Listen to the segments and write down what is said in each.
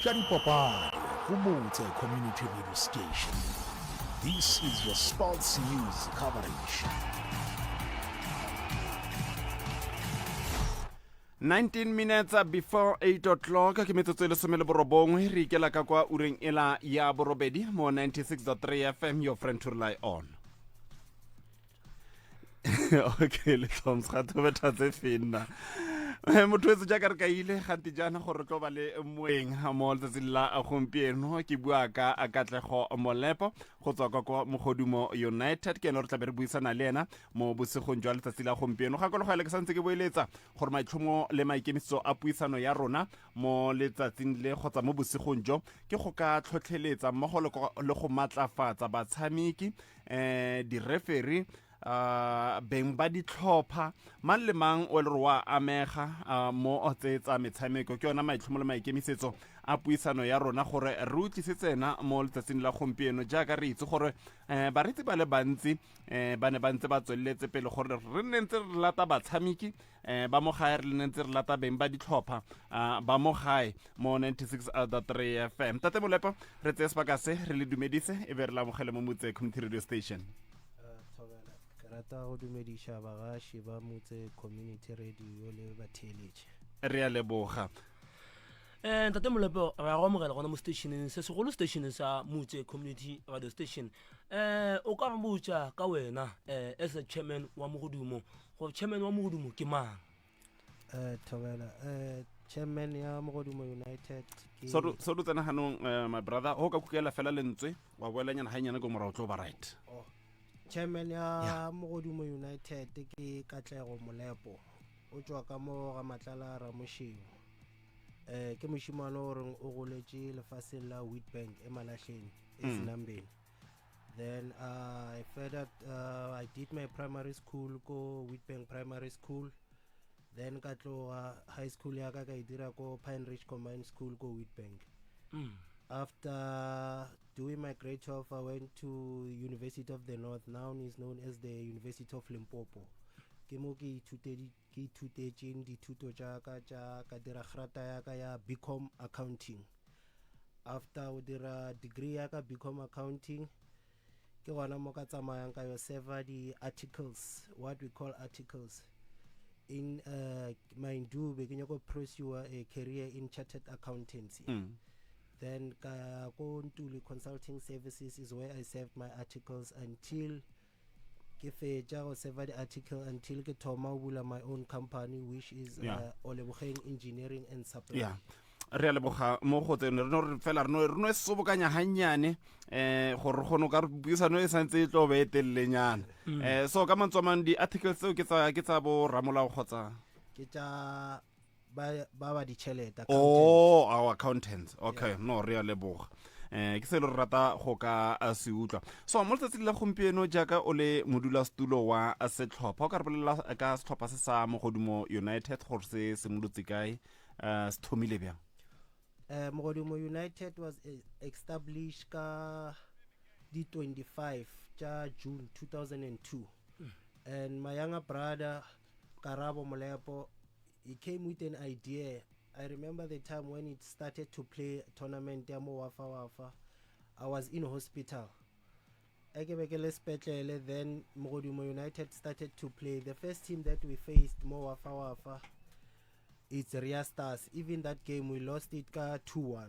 Tša dipapadi go Motse Community Radio Station. This is your sports news coverage. 19 minutes before 8 o'clock ke metsotso e lesome le borobongwe re ikela ka kwa ureng ela ya borobedi mo 96.3 fm your friend to rely on okay le tlhoms ga thobetha tse fenna eh, motho etse jaaka re kaile gante jaana gore re tlo ba le moeng mo letsatsing la gompieno ke bua ka katlego molepo go tswa kwa kwa mogodumo united ke ene re tlabe re buisana le ena mo bosigong jwa letsatsi la gompieno gakologele ke santse ke boeletsa gore maitlhomo le maikemisetso a puisano ya rona mo letsatsing le kgotsa mo bosigong jo ke go ka tlhotlheletsa mmogo le go matlafatsa batshameki um direferi uh beng ba ditlhopha mang le mang o e le gore wa amega uh, mo tse tsa metshameko ke yona maitlhomo le maikemisetso a puisano ya rona gore re utlwise tsena mo letsatsing la gompieno jaaka re itse gore um bareetsi ba le bantsi um ba ne ba ntse ba tsweleletse pele gore re nne ntse re lata batshameki um ba mo gae re nne ntse re lata beng ba ditlhopha uh, ba mo gae mo 96.3 fm tate molepo re tseye sebaka se re le dumedise e be re lamogele mo motse community radio station thobela ke rata go dumediša bagaši ba motse community radio le batheeletši re a leboga um ntate molepo re a go amogela gona mo stationeng se segolo stationeng sa motse community radio station um o ka re botša ka wena um as a chairman wa mogodumo gore chairman wa mogodumo ke mang um thobela um chairman ya mogodumo united ke so re tsena ganong eh, my brother go ka kukela fela lentswe wa boelanyana gannyane ko morago tlo ba right oh. chairman ya yeah. mogodumo united ke katlego molepo o tšwa ka mo ga matlala ramošeo um ke mošimane o reng o goletše lefaseng la witbank e malahleng e mm. senambeng Then uh, I further uh, I did my primary school ko Witbank Primary School. Then ka tloga high school ya ka ka e dira ko Pine Ridge Combined School ko Witbank. Mm. After doing my grade 12 I went to University of the North now is known as the University of Limpopo. Ke mo ke ithutedi ke ithutetšeng dithuto tša ka tša ka dira grata ya ka ya BCom accounting. After go dira degree ya ka BCom accounting ke gona mo ka tsamayang ka yo server di-articles what we call articles in uh, mind you be ke nyako pursue a career in chartered accountancy mm. then ka ko Ntuli consulting services is where I served my articles until ke fetša go serva di-article until ke thoma go bula my own company which is yeah. uh, olebogeng engineering and supply yeah re a leboga mo go tseno re no re fela re no re no e sobokanya gannyane um gore re kgone ka re puisano e santse e tlo be e telelenyana um mm. so ka mantswe a mang di-articles tseo ke tsa ke tsa bo ramolao kgotsa ke tsa ba ba ba ditšhelete oh our accountants okay yeah. no re a leboga eh ke se le rata go ka se utlwa so mo letsatsing la gompieno jaaka o le modulasetulo wa setlhopha o ka re bolelela ka setlhopha se sa mogodumo united gore se simolotse kae um se thomile bjang um mogodumo united was established ka di 25 tša june 2002 mm. and my younger brother karabo molepo He came with an idea. I remember the time when it started to play tournament ya mo Wafa Wafa. I was in hospital. E ke be ke le sepetlele then Mogodumo United started to play. The first team that we faced mo Wafa Wafa it's Ria Stars. Even that game we lost it ka 2-1.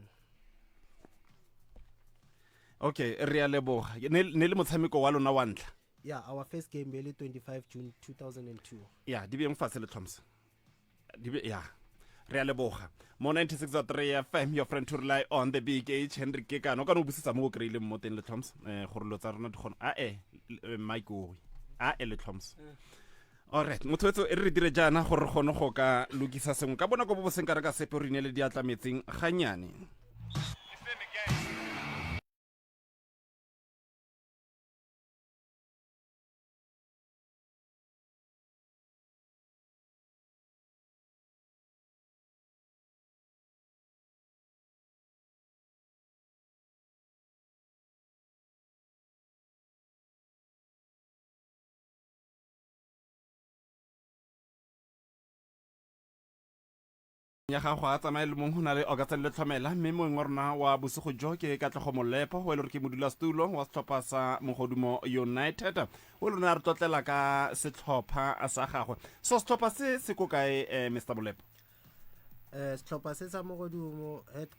Okay, re a leboga. Ne ne le motshameko wa lona wa ntlha. Yeah, our first game be le 25 June 2002. Ya, di beng fatshe le tlhomsa. Di be ya. Re a leboga. Mo 96.3 FM your friend to rely on the big H Henry Kekano ka no busetsa mo o kry-ileng mo teng le tlhomsa eh gore lo tsa rona di kgona a e Mike owe a e le tlhomsa. Alright, motho wetso e re re dire jaana gore re kgone go ka lokisa sengwe ka bonako bo bo seng ka re ka sepe re inele diatla metseng ganyane. ya gago a tsamaye le mong go na le Augustine Letlhomela mme moeng wa rona wa bosigo jo ke Katlego Molepo o e le gore ke modulasetulo wa setlhopha sa Mogodumo United o le rona re tlotlela ka setlhopha sa gagwe. So setlhopha se se ko kae eh, Mr Molepo? Eh setlhopha se sa Mogodumo head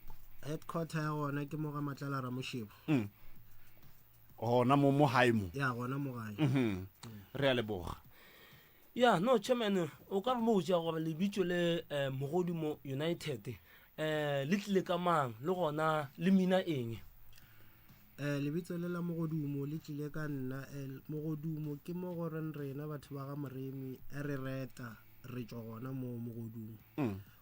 headquarter ya gona ke mo ga Matlala Ramoshebo. Gona mo mo gae mo. Ya gona mo gae. Re a leboga. Ya no chairman o ka re botša gore lebitso le eh, Mogodumo United eh le tlile ka mang le gona le mina eng? Eh lebitso le la Mogodumo le tlile ka nna eh, Mogodumo ke mo go reng rena batho ba ga Moremi re reta re tšwa gona mo Mogodumo.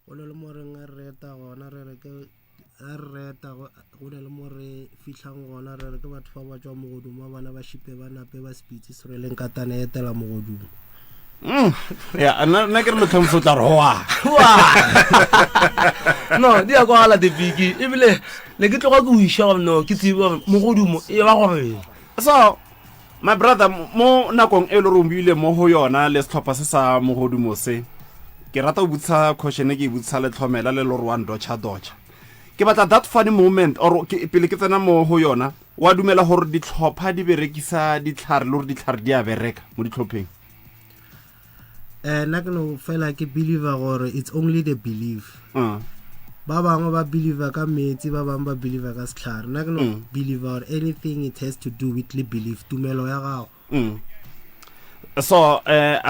Go na le mo reng re reta gona re re ke re reta go na le mo re fihlang gona re re ke batho ba ba tšwa Mogodumo ba bana ba šipe ba nape ba sepitse serweleng katana etela Mogodumo. Ya nna ke re lotlhomso tla re hoa. No di ya kwagala dipiki ebile ne ke tloga ke o iša gore no ke tsebe gore Mogodumo e ba gore. So my brother mo nakong e le gore o bile mo go yona le setlhopha se sa Mogodumo se ke rata go botsa question e ke e botsa letlhomela le le gore wa ndotšha dotšha ke batla that funny moment or ke, pele ke tsena mo go yona wa dumela gore ditlhopha di berekisa ditlhare le gore ditlhare di a bereka mo ditlhopheng? Eh nna ke no fela ke believer gore it's only the belief. Ba bangwe ba believer ka metsi, ba bangwe ba believer ka setlhare. Nna ke no believer gore anything it has to do with le belief, tumelo ya gago. So eh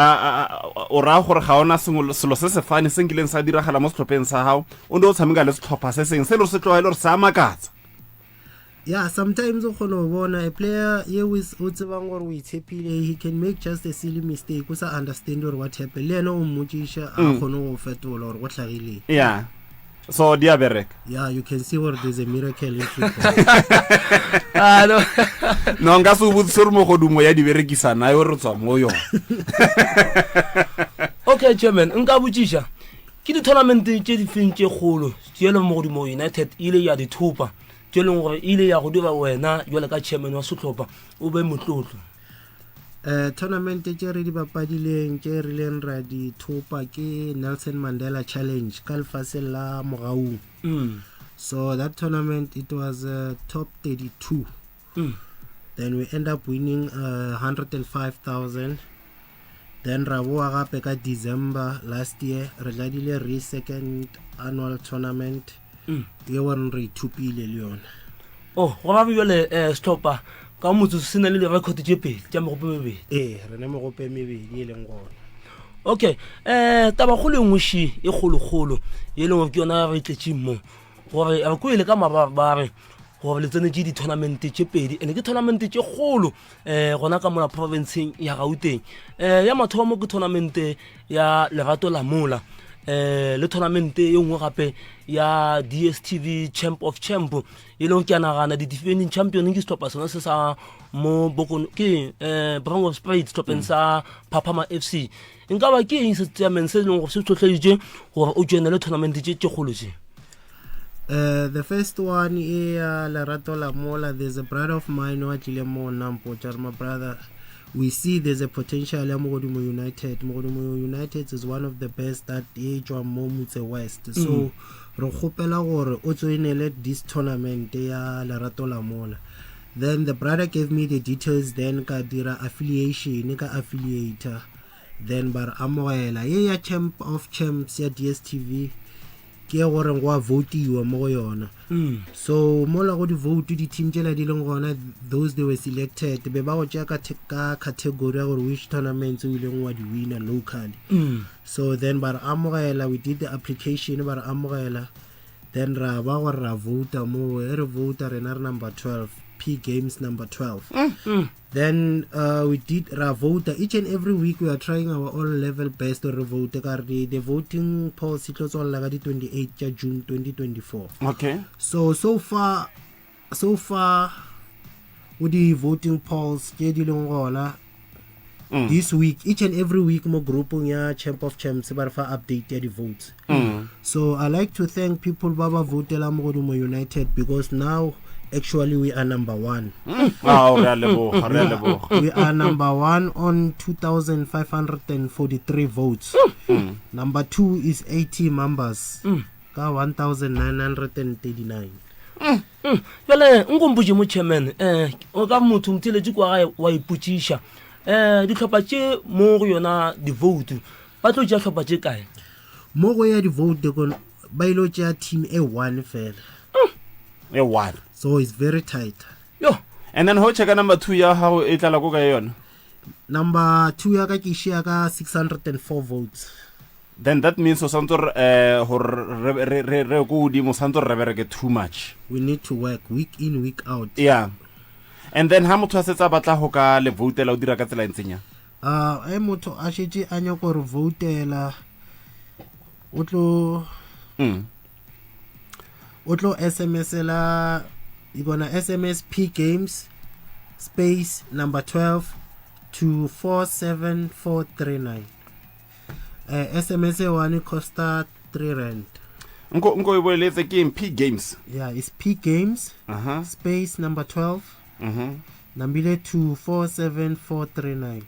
o raya gore ga ona sengwe selo se se fane se nkileng sa diragala mo setlhopheng sa gago o ne o tshameka le setlhopha se sengwe se le gore se tloga e le gore se a makatsa? Yeah, sometimes o kgona go bona a player ye o tsebang gore o itshepile, he can make just a silly mistake o sa understand gore what happened, le yena o mmotšiša a kgone go fetola gore go hlagileng. Yeah, so di a bereka. Yeah, you can see gore there's a miracle in football. Ah, no. No nka se o botsise gore Mogodumo ya di berekisa na yo re tswa mo yona. Okay chairman, nka botšiša ke di-tournament tše di feng tše kgolo tše e leng Mogodumo United e ile ya di thopa tše e leng gore e ile ya go dira wena jwale ka chairman wa sehlopha o be motlotlo? Eh tournament tše re di bapadileng tše rileng ra di thopa ke Nelson Mandela Challenge ka lefaseng la Mogaung. So that tournament it was top 32. Then we end up winning 105,000. Then ra boa gape ka December last year re dladile re second annual tournament ye gore re ithupile le yona. Oh, go ra bjale eh sehlopha ka motsotso se na le di-record tše pedi tša megope mebedi. Ee, re ne megope mebedi e leng gona. Okay, eh tabakgolo e nngwe še e kgolokgolo ye e leng gore ke yona re tletšeng mo gore re kwele ka mabarebare gore le tsenetše di-tournament tše pedi ene ke tournament tše kgolo eh gona ka mola provinceng ya Gauteng. Eh ya mathomo ke tournament ya Lerato la Mola eh le tournament e nngwe gape ya DStv Champ of Champ e leng ke a nagana di-defending champion ke sehlopha sona se sa mo bokone ke eh Bronco Spruit sehlopheng sa Phaphama FC. Nka ba ke eng se chairman se e leng gore se hlohleditše gore o joinele tournament tše tše kgolo tše? The first one e ya Lerato la Mola, there's a brother of mine wa tlile mo nna mpotša re my brother we see there's a potential ya Mogodumo United. Mogodumo United is one of the best that e tšwang mo Motse West. So re kgopela gore o joinele this tournament ya Lerato la Mola. Then the brother gave me the details, then ka dira affiliation ka affiliator, then ba re amogela ye ya Champ of Champs ya DStv ke ye gore go a votiwa mo go yona. So mola go di-vote di-team tšela di leng gona, those they were selected be ba go tšea ka ka category ya gore which tournaments o ileng wa di winner locally. So then ba re amogela, we did the application ba re amogela, then ra ba gore ra vota moo, e re vota rena re number 12, P Games number 12. Then we did ra vota each and every week, we are trying our all level best re vote ka re the voting polls e tlo tswalela ka di 28 tša June 2024. Okay. So so far so far go di voting polls tše di leng gona this week, each and every week mo groupong ya Champ of Champs ba re fa update ya di votes. So I like to thank people ba ba votela Mogodumo United because now Actually we are number 1. Ao, re a leboga, re a leboga. We are number 1 on 2543 votes. Number 2 is 80 members ka 1939. Bjale nkompotše mo chairman, um o ka motho motheeletši kwa gae wa ipotšiša um dihlopha tše mo go yona di-vote ba tlo tšea hlopha tše kae? Mo go ya di-vote ba ile go tšea team e one fela. E one. So it's very tight. Yo. And then ho checka number 2 ya gago e tlala ko kae yona? Number 2 ya ka ke share ka 604 votes. Then that means o santse re eh gore re re re re ko godimo santse re bereke too much. We need to work week in week out. Yeah. And then ha motho a setse a batla go ka le voutela o dira ka tsela e ntseng yang? Uh, e motho a šetše a nyako re voutela o tlo mm. o tlo smsela you gonna sms p games space number 12 to 47439 uh, sms e one costa 3 rand nko nko e boeletse ke eng p games yeah it's p games uh -huh. space number 12 uh -huh. nambile to 47439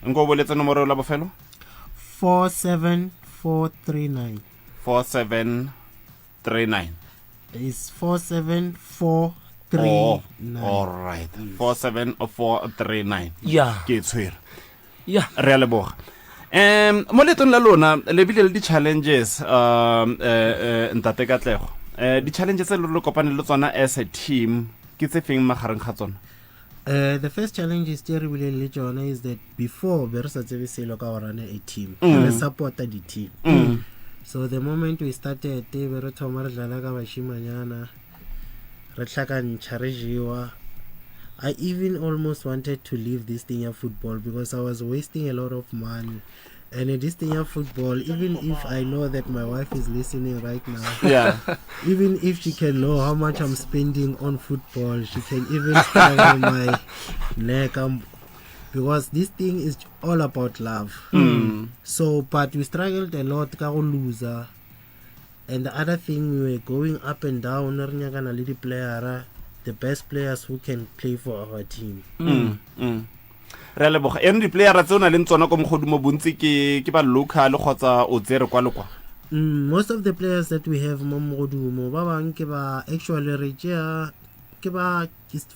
nko o boletse nomoro la bofelo 47439 4739 is 47439 all right 47439 yeah ke e tshwere yeah re a leboga um mo leetong la lona le bile le di-challenges um eh, ntate katlego um di-challenges tse le le kopane le tsona as a team ke tse feng magareng ga tsona The first challenge tše re bileng le tšona is that before be re sa tsebe selo ka go rana a team mm. re supporta di-team mm. so the moment we started be re thoma re dlala ka bašimanyana re hlakantšha re jewa I even almost wanted to leave this thing of football because I was wasting a lot of money. And in this thing of football, even if I know that my wife is listening right now, yeah, even if she can know how much I'm spending on football, she can even strangle my neck. Because this thing is all about love. Mm. So, but we struggled a lot, ka go loser. And the other thing, we were going up and down, re nyakana le di-playera, the best players who can play for our team. Mm. Mm. Re a leboga. Eno di-playera tse o na leng tsona ko mogodumo bontsi ke ke ba local kgotsa o tsere kwa le kwa? Most of the players that we have mo mogodumo ba bang ke ba actually re tšea ke ba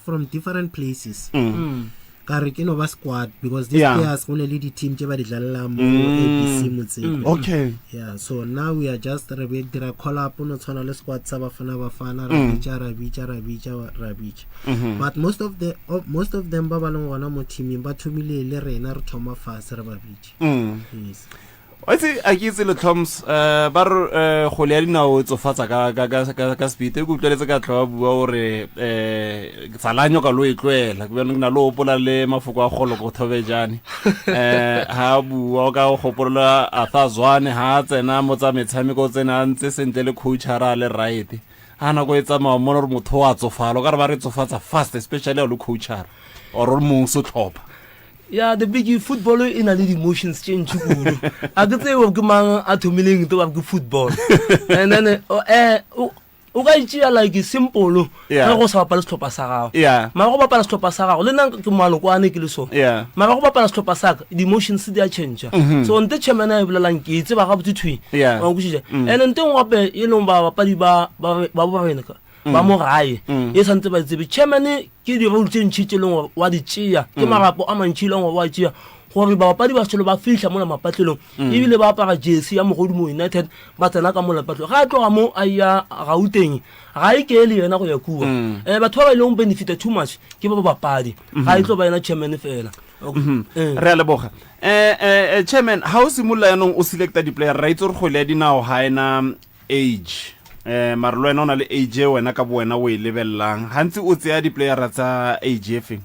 from different places. Mm. Ka re ke no ba squad because these Yeah. players go ne le di-team tše ba di dlalelang mo ABC motseng. Okay. Yeah, so now we are just re be dira call up no tshwana le squad sa Bafana Bafana ra bitša ra bitša ra bitša ra bitša. But most of the of, most of them ba ba leng gona mo teaming ba thomile le rena re thoma fase re ba bitša. Yes. Wa itse a ke itse le Tlhoms eh ba re eh kgwele ya dinao e tsofatsa ka ka ka ka, ka speed e ke utlweletse ka tlho ba bua gore eh tsalanyo ka lo e tloela ke bjang ke na le opola le mafoko a kgolo go thobejane eh ha bua o ka o gopolola a tha zwane ha tsena mo tsa metshameko o tsena a ntse sentle le coach a ra le right ha nako e tsamaya mmona gore motho o a tsofala o ka re ba re tsofatsa fast especially ha o le coachara or o le mong setlhopha Ya the big football e na le di-emotions tše ntši kudu a ke tseo ke mang a thomileng to ba ke football and then eh o ka itšea like simple ge go sa bapale sehlopha sa gago mara go bapala sehlopha sa gago le nna ke malokwane ke le so mara go bapala sehlopha sa ka di-emotions di a change so nte chairman a e bolelang ke e tseba gabotse thwi wa nkwešiša and nte nngwe gape e leng babapadi ba ba ba rena ka ba mo gae e santse ba tsebe chairman ke di-role tše ntšhi tše leng gore wa di tšea ke marapo a mantšhi e leng gore wa tšea gore babapadi ba selo ba fihla mola mapatlelong ebile ba apara jersey ya Mogodumo United ba tsena ka mola lepatlelong ga a tloga mo a ya Gauteng ga e ke le yena go ya kua um batho ba ba ileng benefita too much ke ba babapadi ga e tlo ba yena chairman fela Re a leboga um chairman ga o simolola yanong o selecta di-player ra itse gore kgwele ya dinao ga ena age eh mara le wena o na le age e wena ka bo wena o e lebelelang gantsi o tseya di-playera tsa age e feng?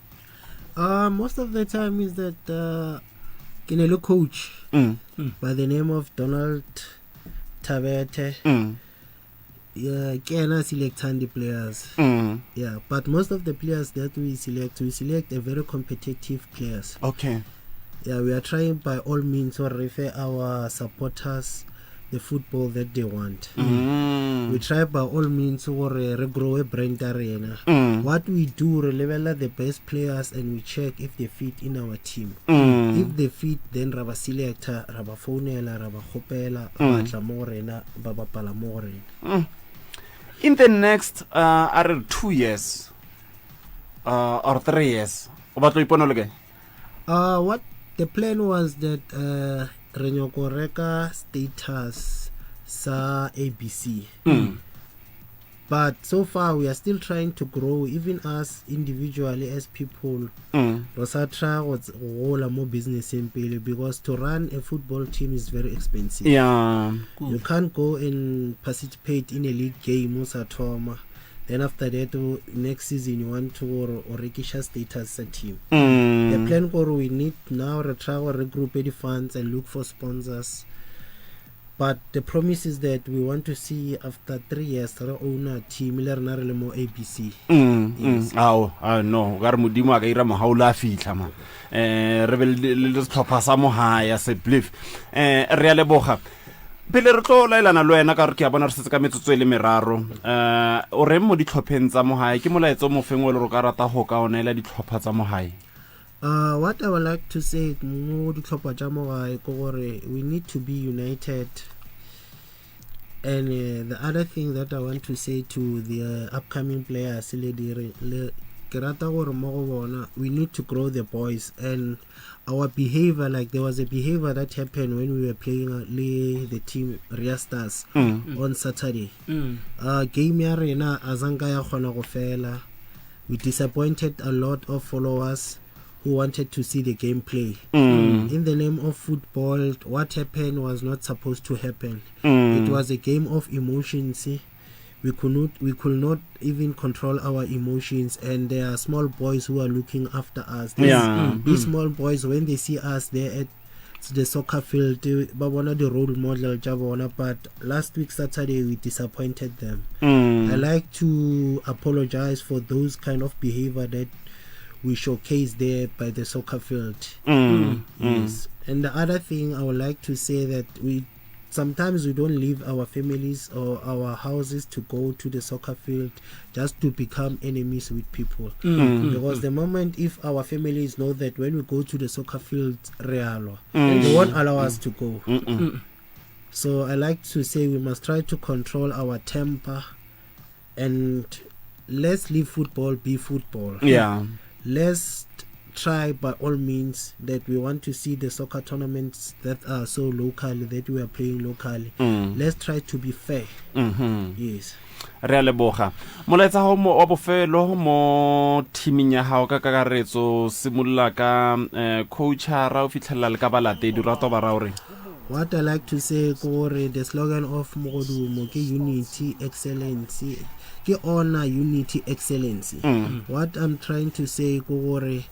Most of the time is that ke ne le coach by the name of Donald Thabethe. Yeah, ke yena a selectang di-players. Yeah, but most of the players that we select, we select a very competitive players. Okay. Yeah, we are trying by all means to refer our supporters the football that they want. We try by all means gore re growe brand ya rena. What we do, re lebelela the best players and we check if they fit in our team. If they fit, then ra ba selecta, ra ba founela, ra ba kgopela, ba tla mo go rena, ba bapala mo go rena. In the next a re 2 years or 3 years, o batla o ipona o le kae? What the plan was that re nyoko reka status sa ABC. But so far we are still trying to grow, even us individually as people. Re sa try go gola mo businesseng pele, because to run a football team is very expensive. You can't go and participate in a league game o sa thoma. Then after that, next season you want to gore o rekisha status sa team. The plan gore we need now re try go regroup the funds and look for sponsors. But the promise is that we want to see after 3 years re own a team le rena re le mo ABC. Yes. Ao, ao, no, o ka re Modimo a ka ira mogaula a fitlha ma. Re be le setlhopha sa mo gae se bliff. Re a leboga. Pele re tlo laelana le wena ka gore ke a bona re setse ka metsotso e le meraro. O reng mo ditlhopheng tsa mo gae? Ke molaetsa o mofeng o e le gore o ka rata go ka o neela ditlhopha tsa mo gae? What I would like to say mo ditlhopha tša mo gae ke gore we need to be united. And the other thing that I want to say to the upcoming players le dire le ke rata gore mo go bona we need to grow the boys and our behavior. Like there was a behavior that happened when we were playing le the team Ria Stars on Saturday. Game ya rena azanka ya kgona go fela. We disappointed a lot of followers who wanted to see the game play. In the name of football, what happened was not supposed to happen. It was a game of emotions. We could not even control our emotions, and there are small boys who are looking after us. These small boys, when they see us there at the soccer field, ba bona the role model tša bona, but last week Saturday we disappointed them. I like to apologize for those kind of behavior that we showcase there by the soccer field. Yes. And the other thing I would like to say that we sometimes we don't leave our families or our houses to go to the soccer field just to become enemies with people. Because the moment if our families know that when we go to the soccer field, re a lwa, they won't allow us to go. So I like to say we must try to control our temper and let's leave football be football. Let's try by all means that we want to see the soccer tournaments that are so locally, that we are playing locally. Let's try to be fair. Yes. Re a leboga. Molaetsa wa mo, wa bofelo mo teaming ya gago ka kakaretso, simolola ka coachara o fitlhelela le ka balatedi, o rata ba ra o reng? What I like to say ke gore the slogan of Mogodumo ke unity, excellence, ke honor, unity, excellency. What I'm trying to say ke gore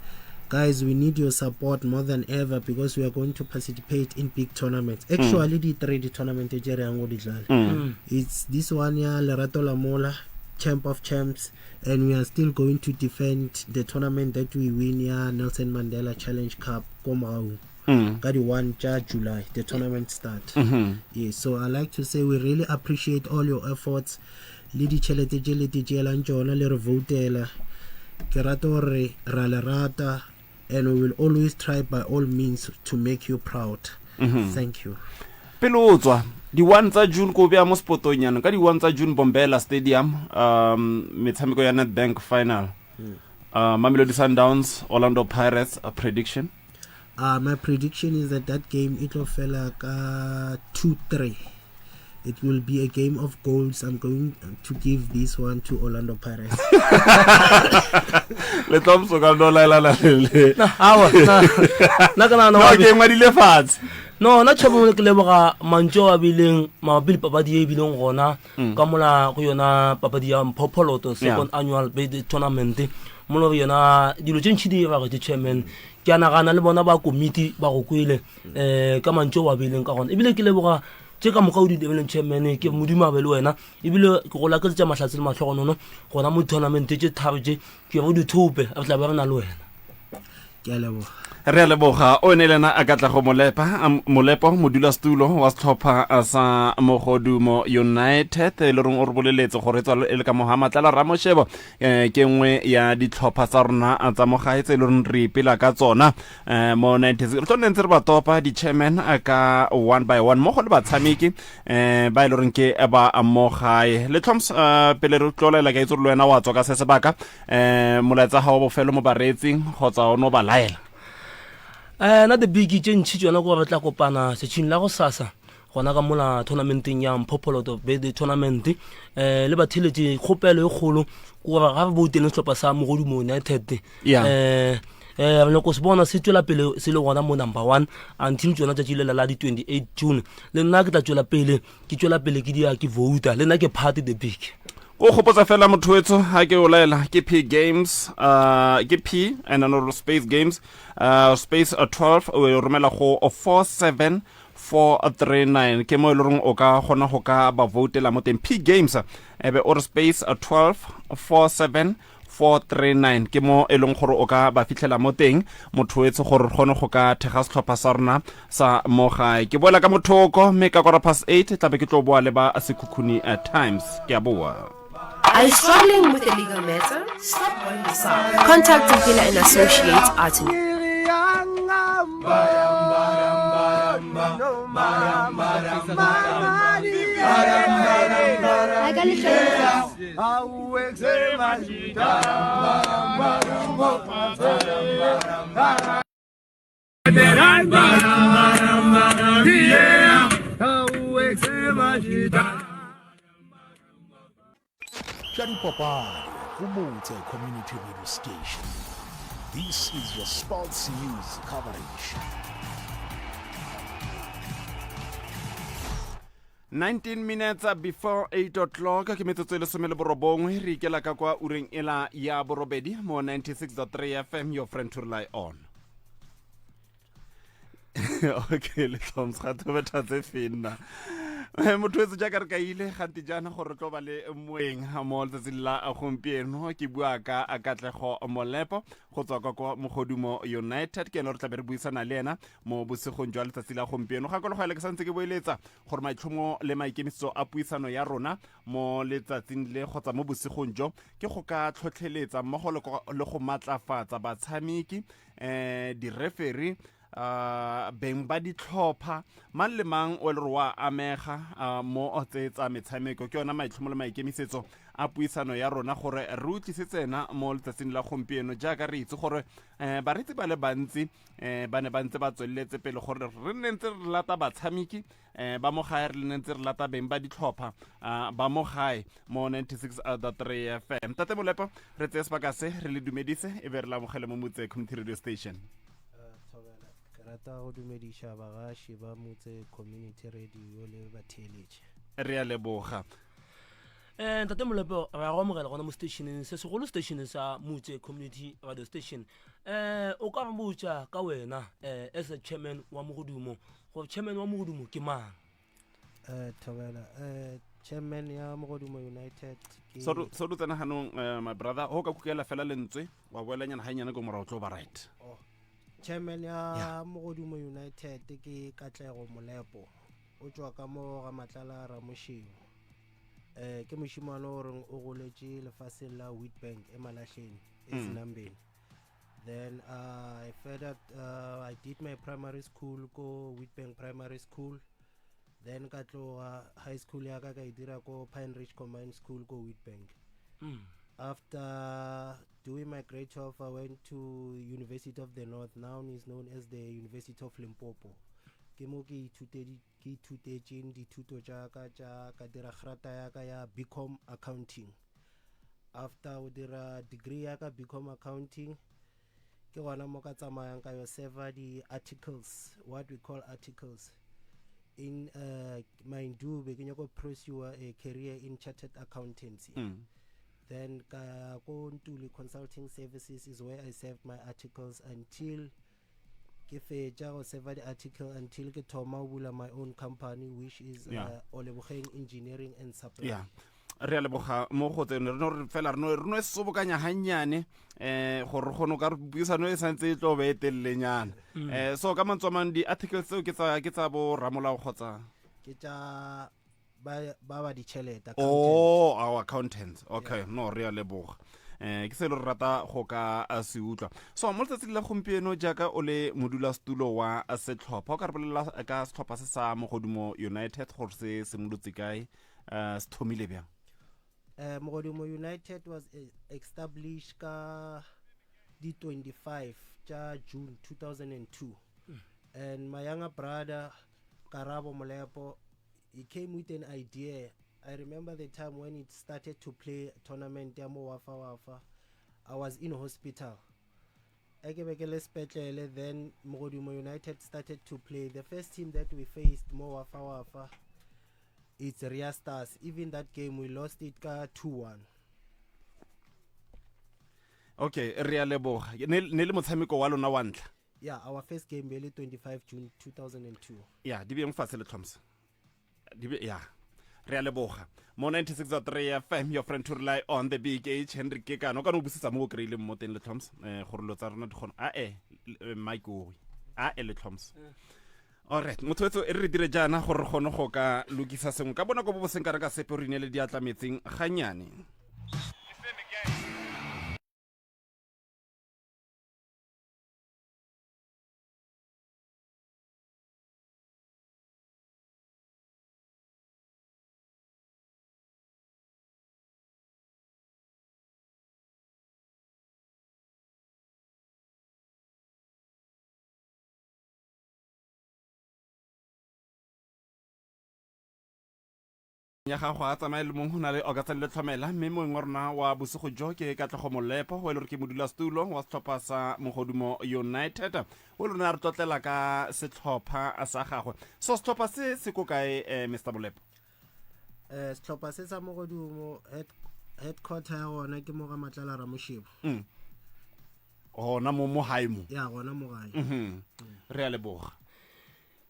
guys, we need your support more than ever because we are going to participate in big tournaments. Actually, the three tournament tse re yang go di dlala. It's this one ya Lerato Lamola, Champ of Champs, and we are still going to defend the tournament that we win ya Nelson Mandela Challenge Cup ko Maun. Ka di 1 tša July, the tournament start. Yes, so I like to say we really appreciate all your efforts. Le ditšhelete tše le di tšeelang tšona le re voutela. Ke rata gore ra le rata, and we will always try by all means to make you proud. Thank you. Pele o tswa, di 1 tsa June ko bea mo spotong yana, ka di 1 tsa June Bombela Stadium, metshameko ya Nedbank final. Mamelodi Sundowns, Orlando Pirates, a prediction? My prediction is that that game it will fela ka 2-3. It will be a game of goals. I'm going to give this one to Orlando Pirates. Le tlo msoka no laelana le le. Na, awa, na, na ke nagana No, wa ke ngwadile fatshe. No, na tšhabo ke leboga mantšu a bileng mabapi le papadi e bileng gona ka mola go yona papadi ya Mphopholoto second annual birthday tournament. Mo le gore yona dilo tše ntši di diragetše chairman. Ke a nagana le bona ba komiti ba go kwele ka mantšu a bileng ka gona. Ebile ke leboga tše ka moka o di lebeleng chairman, ke Modimo a be le wena. Ebile ke go lakeletša mahlatse le mahlogonono gona mo tournament tše tharo tše ke go di thope, re tla be re na le wena. Ke a leboga. Re a leboga. O ne le ena a Katlego Molepa, Molepo, modulasetulo wa setlhopha sa Mogodumo United, e le reng o re boleletse gore e tswa e le ka mo ga Matlala Ramoshebo. Eh, ke nngwe ya ditlhopha tsa rona tsa mo gae tse e le reng re ipela ka tsona eh, mo 96. Re tlo nne ntse re ba topa di-chairman ka one by one mmogo le batshameki eh, ba e le reng ke ba mo gae. Le Tlhoms, pele re tlolela ka itse gore le wena wa tswa ka se sebaka, um molaetsa ga wa bofelo mo bareetsing kgotsa o no ba laela? Um na the big tše ntšhi tsona ko re tla kopana setšhing la go sasa gona ka mola tournamenteng ya Mphopoloto birthday tournament. Um le batheletše kgopelo e kgolo gore ga re bouteleng sehlopha sa Mogodumo United. Yeah. Um re nyako se bona se tswela pele se le gona mo number 1 until tsona tšatši lela la di 28 June. Le nna ke tla tswela pele, ke tswela pele ke dia ke vouta, le nna ke party the big. Ko gopotsa fela motho wetso ha ke o laela ke P Games, ke P and then space Games, space 12 o e romela go 47439, ke mo e le reng o ka kgona go ka ba voutela mo teng. P Games ebe o re space 12 47439, ke mo e leng gore o ka ba fitlhela mo teng motho wetso, gore re kgone go ka thega setlhopha sa rona sa mo gae. Ke boela ka mothoko mme ka 8:15 tlabe ke tlo boa le ba Sekhukhuni Times. Ke a boa. Are you struggling with a legal matter? Stop worrying yourself. Contact Mpila and Associates Attorney. Tša dipapadi go Motse Community Radio Station. This is your sports news coverage. 19 minutes before 8 o'clock, ke metsotso e lesome le borobongwe re ikela ka kwa ureng ela ya borobedi mo 96.3 FM, your friend to rely on. Okay, le tlhoms ga thobetha tse fenna motho wetso, jaaka re kaile gante jaana gore re tlo ba le moeng mo letsatsing la gompieno. Ke bua ka Katlego Molepo go tswa kwa kwa Mogodumo United, ke ene re tlabe re buisana le ena mo bosigong jwa letsatsi la gompieno. Gakologela ke santse ke boeletsa gore maitlhomo le maikemisetso a puisano ya rona mo letsatsing le kgotsa mo bosigong jo ke go ka tlhotlheletsa mmogo le go matlafatsa batshameki, direferi, beng ba ditlhopha, mang le mang o e le gore wa amega mo tse tsa metshameko. Ke yona maitlhomo le maikemisetso a puisano ya rona gore re utlwise tsena mo letsatsing la gompieno, jaaka re itse gore bareetsi ba le bantsi ba ne ba ntse ba tsweletse pele gore re nne ntse re lata batshameki ba mo gae, re nne ntse re lata beng ba ditlhopha ba mo gae mo 96.3 FM. Tate Molepo, re tseye sebaka se re le dumedise e be re lamogele mo Motse Community Radio Station. Thobela, ke rata go dumediša bagaši ba Motse Community Radio le batheeletši. Re a leboga. Ntate Molepo, re a go amogela gona mo stationeng se segolo, stationeng sa Motse Community Radio Station. O ka re botša ka wena as a chairman wa Mogodumo, gore chairman wa Mogodumo ke mang? Thobela, chairman ya Mogodumo United ke So so tsena ganong, my brother, ho ka kukela fela lentswe wa boelanyana ga nyana ko morago, tlo ba right. Oh. Chairman ya Mogodumo United ke Katlego Molepo, o tšwa ka mo ga Matlala Ramoshebo. Ke mošimane o reng o goletše lefaseng la Witbank e Malahleni e Senambeni. Then I further I did my primary school ko Witbank Primary School. Then ka tloga high school ya ka ka e dira ko Pine Ridge Combined School ko Witbank. After doing my grade 12, I went to University of the North, now is known as the University of Limpopo. Ke mo ke ithutetšeng dithuto tša ka tša ka dira grata ya ka ya BCom Accounting. After o dira degree ya ka BCom Accounting, ke gona mo ka tsamayang ka yo serve di-articles, what we call articles in mind you, be ke nyako pursue a career in chartered accountancy. Then ka ko Ntuli Consulting Services is where I served my articles until ke fetša go serve the article, until ke thoma go bula my own company, which is Olebogeng Engineering and Supply. Yeah. Re a leboga mo go tseno. Re no re fela re no re no e sobokanya gannyane um gore re kgone o ka re puisano e santse e tlo be e telelenyana. So ka mantswe a mang di-articles tseo ke tsa ke tsa bo ramolao kgotsa Ke tša ba ba ba ditšhelete. Oh, our accountants. Okay, no re a leboga. Ke se le re rata go ka se utlwa. So mo letsatsing la gompieno jaaka o le modulasetulo wa setlhopha, o ka re bolelela ka setlhopha se sa Mogodumo United gore se simolotse kae, se thomile bjang? Mogodumo United was established ka di 25 tša June 2002. And my younger brother Karabo Molepo, he came with an idea. I remember the time when it started to play tournament ya mo Wafa Wafa. I was in hospital. E ke be ke le sepetlele, then Mogodumo United started to play. The first team that we faced mo Wafa Wafa, it's Ria Stars. Even that game we lost it ka 2-1. Okay, re a leboga. Ne ne le motshameko wa lona wa ntlha? Yeah, our first game be le 25 June 2002. Ya, di beng fatshe le tlhomsa. Di be ya. Re a leboga. Mo 96.3 FM, your friend to rely on the big H Henry Kekano. O ka no busetsa mo o kry-ileng mo teng le tlhomsa. Gore lo tsa rona di kgona. A e Mike Owi. A e le tlhomsa. Alright, motho wetso e re re dire jaana gore re kgone go ka lokisa sengwe ka bonako bo bo seng ka re ka sepe re inele diatla metsing ganyane. Ya gago a tsamaye le mongwe go na le Augustine Letlhomela, mme mongwe wa rona wa bosigo jo ke Katlego Molepo, o e le gore ke modulasetulo wa setlhopha sa Mogodumo United, o le rona re tlotlela ka setlhopha sa gagwe. So setlhopha se se ko kae, Mr Molepo? Setlhopha se sa Mogodumo headquarter ya gona ke mo ga Matlala Ramoshebo. Gona mo gae mo? Ya, gona mo gae. Re a leboga.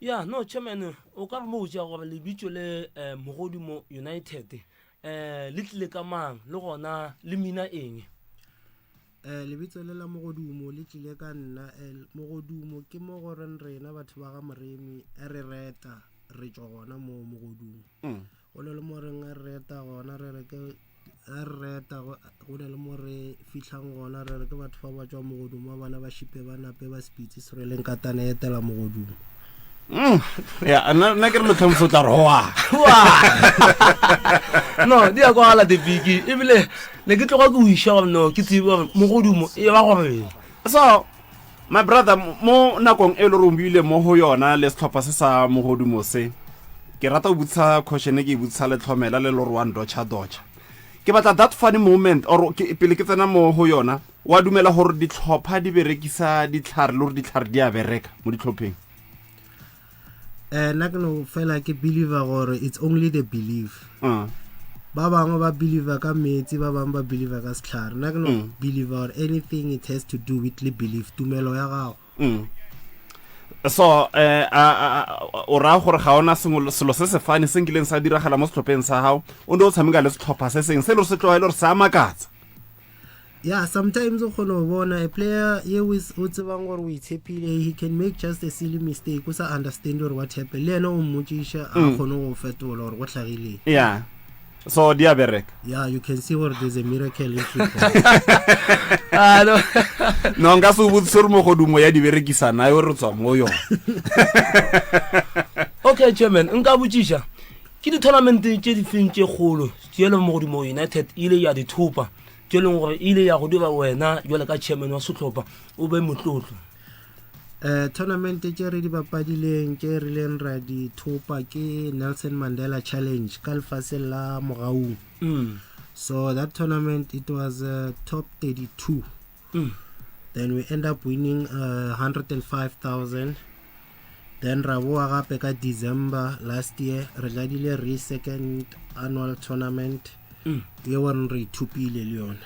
Ya, no chairman, o ka re botša gore lebitso le Mogodumo United le tlile ka mang le gona le mina eng? Lebitso le la Mogodumo le tlile ka nna. Mogodumo ke mo goreng rena batho ba ga Moremi re reta re tšwa gona mo Mogodumo. Go na le mo reng re reta gona re re ke re reta go na le mo re fihlang gona re re ke batho ba ba tšwa Mogodumo, ba bana ba šipe ba nape ba sepitse se rweleng katana etela Mogodumo. Ya, nna ke re letlhomiso tla re hoa. No, di ya kwagala the big ebile ne ke tloga ke o iša gore no ke tsebe gore Mogodumo e ba gore. So my brother, mo nakong e le gore o buile mo go yona le setlhopha se sa Mogodumo se, ke rata go botsa question e ke e botsa Letlhomela le le gore wa ndotšha dotšha. Ke batla that funny moment or ke, pele ke tsena mo go yona, wa dumela gore ditlhopha di berekisa ditlhare le gore ditlhare di a bereka mo ditlhopheng? Nna ke no fela ke believer gore it's only the belief. Ba bangwe ba believer ka metsi, ba bangwe ba believer ka setlhare. Nna ke no believer gore anything it has to do with le belief, tumelo ya gago. So o raya gore ga ona sengwe selo se se fane se nkileng sa diragala mo setlhopheng sa gago, o ne o tshameka le setlhopha se sengwe se e le gore se tloga e le gore se a makatsa? Yeah, sometimes o kgona go bona a player ye o tsebang gore o itshepile, he can make just a silly mistake, o sa understand gore what happened, le yena o mmotšiša a kgone go fetola gore go hlagileng. Yeah, so di a bereka. Yeah, you can see gore there's a miracle in football. Ah, no. No, nka se o botsise gore Mogodumo ya di berekisana yo re tswa mo yona. Okay chairman, nka botšiša ke di-tournament tše di feng tše kgolo tše le Mogodumo United e ile ya di thopa, tše leng gore e ile ya go dira wena jwale ka chairman wa sehlopha o be motlotlo? Tournament tše re di bapadileng tše rileng ra di thopa ke Nelson Mandela Challenge ka lefaseng la Mogaung. So that tournament it was top 32. Then we end up winning 105,000. Then ra boa gape ka December last year re dladile re second annual tournament ye gore re ithupile le yona.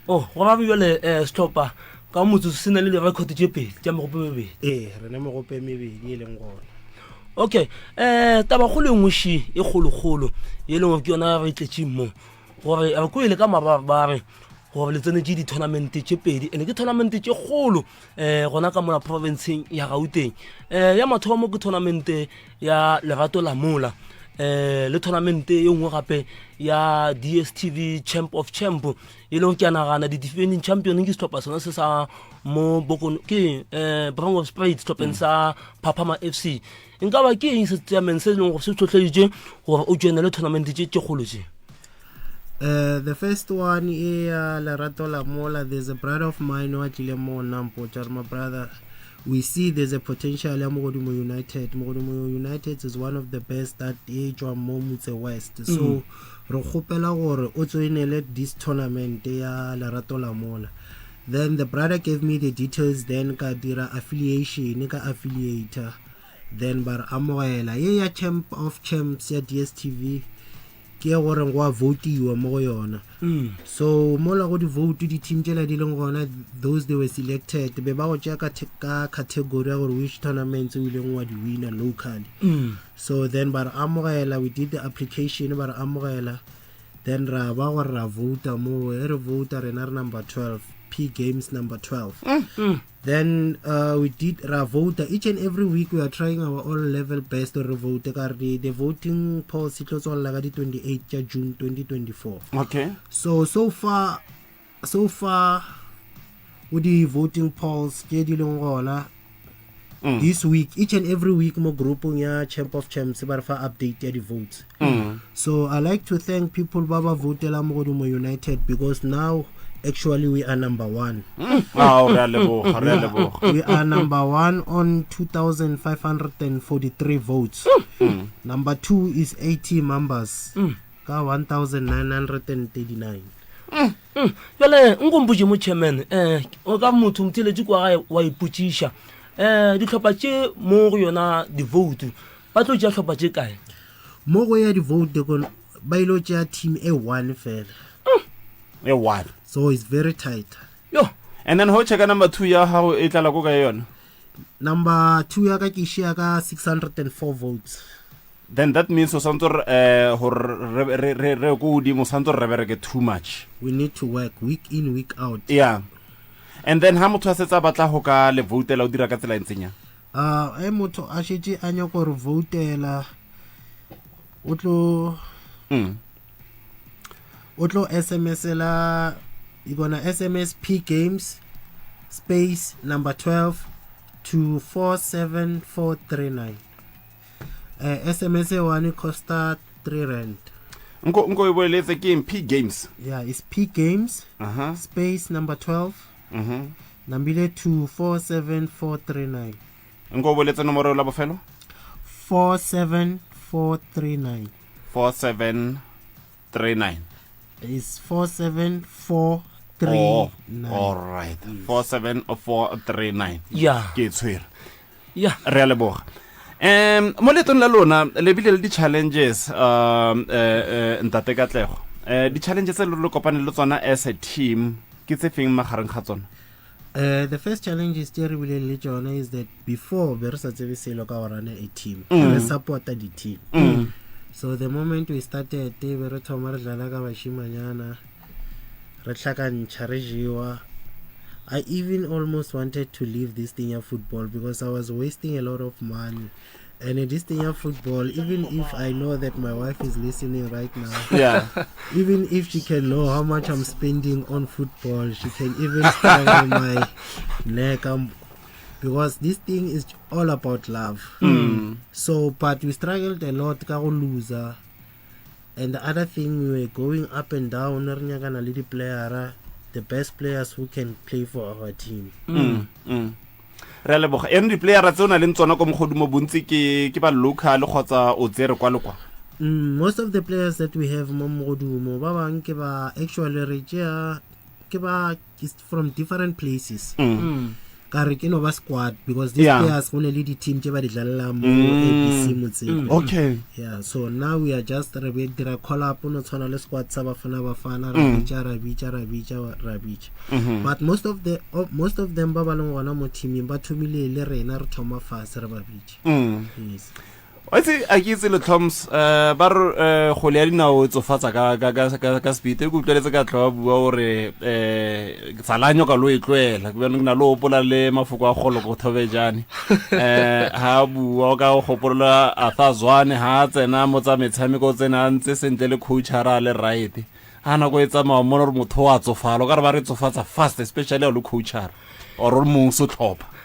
Oh, go ra bjale sehlopha ka motsotso se na le direkhoto tše pedi tša megope mebedi. Ee, re ne megope mebedi e leng gona. Okay, um tabakgolo e nngwe ši e kgolokgolo ye e leng gore ke yona re tletšeng mo gore re kwele ka mabarebare gore le tsenetše di-tournament tše pedi ene ke tournament tše kgolo um gona ka mola provinceng ya Gauteng. Um ya mathomo ke tournament ya Lerato la Mola um le tournament ye nngwe gape ya DStv Champ of Champ e leng ke a nagana di-defending champion ke sehlopha sona se sa mo bokone ke um Bronco Spruit sehlopheng sa Phaphama FC. Nka ba ke eng se chairman se e leng gore se tlhotlheleditše gore o joinele tournament tše tše kgolo tše? The first one e ya Lerato la Mola, there's a brother of mine wa tlile mo nna mpotša re my brother we see there's a potential ya Mogodumo United. Mogodumo United is one of the best that e tšwang mo Motse West. So re kgopela gore o joinele this tournament ya Lerato la Mola. Then the brother gave me the details then ka dira affiliation ka affiliator then ba re amogela ye ya Champ of Champs ya DStv ke ye goreng go a votiwa mo go yona. So mola go di-vote di-team tšela di leng gona those they were selected be ba go tšea ka, ka category ya gore which tournaments o ileng wa di winner locally. So then ba re amogela, we did the application ba re amogela then ra ba gore ra vota moo e re vota rena re number 12 P Games number 12. Then we did ra vota each and every week we are trying our all level best re vote ka re the voting polls e tlo tswalela ka di 28 tša June 2024. Okay. So so far so far go di voting polls tše di leng gona this week each and every week mo groupong ya Champ of Champs ba re fa update ya di votes. So I like to thank people ba ba votela Mogodumo United because now actually we are number 1. Ao, re a leboga, re a leboga. We are number 1 on 2543 votes. Number 2 is 80 members ka 1939. Bjale nkompotše mo chairman, um o ka motho motheeletši kwa gae wa ipotšiša um dihlopha tše mo go yona di-vote ba tlo tšea hlopha tše kae? Mo go ya di-vote kon ba ile tšea team e one fela. E one. So it's very tight. Yo. And then ho checka number 2 ya gago e tlala ko kae yona? Number 2 ya ka ke share ka 604 votes. Then that means o santse re eh gore re re re re ko godimo santse re bereke too much. We need to work week in week out. Yeah. And then ha motho a setse a batla go ka le voutela o dira ka tsela e ntseng yang? E motho a šetše a nyaka gore voutela o tlo o tlo SMS-ela, you gonna SMS P Games space number 12 to 47439. SMS e one costa 3 rand. Nko nko e boeletse ke eng P Games? Yeah, it's P Games space number 12 nambile to 47439. Nko o boletse nomoro la bofelo? 47439. 4739. It's 47439. Oh, all right. 47439. Yeah. Ke e tshwere. Yeah. Re a leboga. Mo leetong la lona le bile le di-challenges um eh, ntate Katlego. Di-challenges tse le le kopane le tsona as a team ke tse feng magareng ga tsona? The first challenge is tše re bileng le tšona is that before be re sa tsebe selo ka go rana a team, re supporta di-team. So the moment we started be re thoma re dlala ka bašimanyana, re hlakantšha, re jewa. I even almost wanted to leave this thing of football because I was wasting a lot of money. And in this thing of football, even if I know that my wife is listening right now, even if she can know how much I'm spending on football, she can even strangle my neck. Because this thing is all about love. So, but we struggled a lot, ka go loser. And the other thing, we were going up and down, re nyakana le di-playera, the best players who can play for our team. Re a leboga. Eno di-playera tse o na leng tsona ko mogodumo bontsi ke ke ba local kgotsa o tsere kwa le kwa? Most of the players that we have mo mogodumo, ba bang ke ba actually re tšea ke ba from different places. Ka re ke no ba squad because these players go ne le di-team tše ba di dlalelang mo ABC motseng. Yeah, so now we are just re be dira call up no tshwana le squad sa Bafana Bafana, ra bitša, ra bitša, ra bitša, ra bitša. But most of them ba ba leng gona mo teaming ba thomile le rena re thoma fase re ba bitša. Yes. Wa itse a ke itse le Toms eh ba re eh, kgwele ya dinao e tsofatsa ka ka ka ka, ka speed e ke utlweletse ka tlhoa bua gore eh tsalanyo ka lo e tloela ke bjang na lo opola le mafoko a golo go thobejane eh ha bua o ka o gopolola Arthur Zwane ha a tsena mo tsa metshameko o tsena a ntse sentle le coach a ra le right ha nako e tsamaya mo gore motho o a tsofala o ka re ba re tsofatsa fast especially ha o le coachara or o le mong setlhopha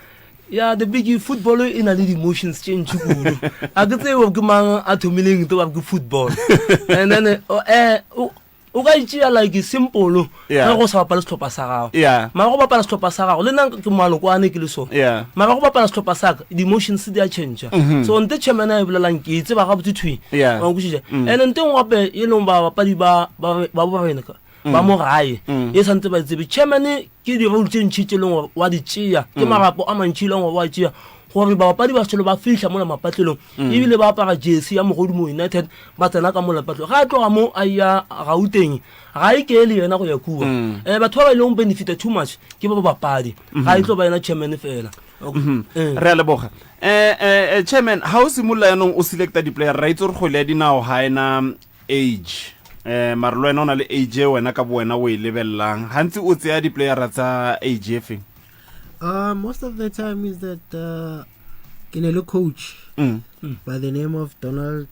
Ya the big football e na le di-emotions tše ntši kudu a ke tseo ke mang a thomileng to ba ke football and then eh o ka itšea like simple ge go sa bapale sehlopha sa gago mara go bapala sehlopha sa gago le nna ke malokwane ke le so mara go bapala sehlopha sa ka di-emotions di a change mm-hmm. so nte chairman a e bolelang ke e tseba gabotse thwi wa kwešiša mm. and nte nngwe gape e leng babapadi ba ba rena ba mo gae e santse ba tsebe chairman ke di-role tše ntšhi tše leng gore wa di tšea ke marapo a mantšhi e leng gore wa tšea gore babapadi ba selo ba fihla mola mapatlelong ebile ba apara jersey ya Mogodumo United ba tsena ka mola patlelong ga a tloga mo a ya Gauteng ga e ke le yena go ya kua um batho ba ba e leng benefita too much ke ba babapadi ga e tlo ba yena chairman fela re a leboga um chairman ga o simolola yanong o selecta di-player ra itse gore kgwele ya dinao ga ena age eh mara le wena o na le age e wena ka bo wena o e lebelelang gantsi o tseya di-playera tsa age e feng Most of the time is that ke ne le coach by the name of Donald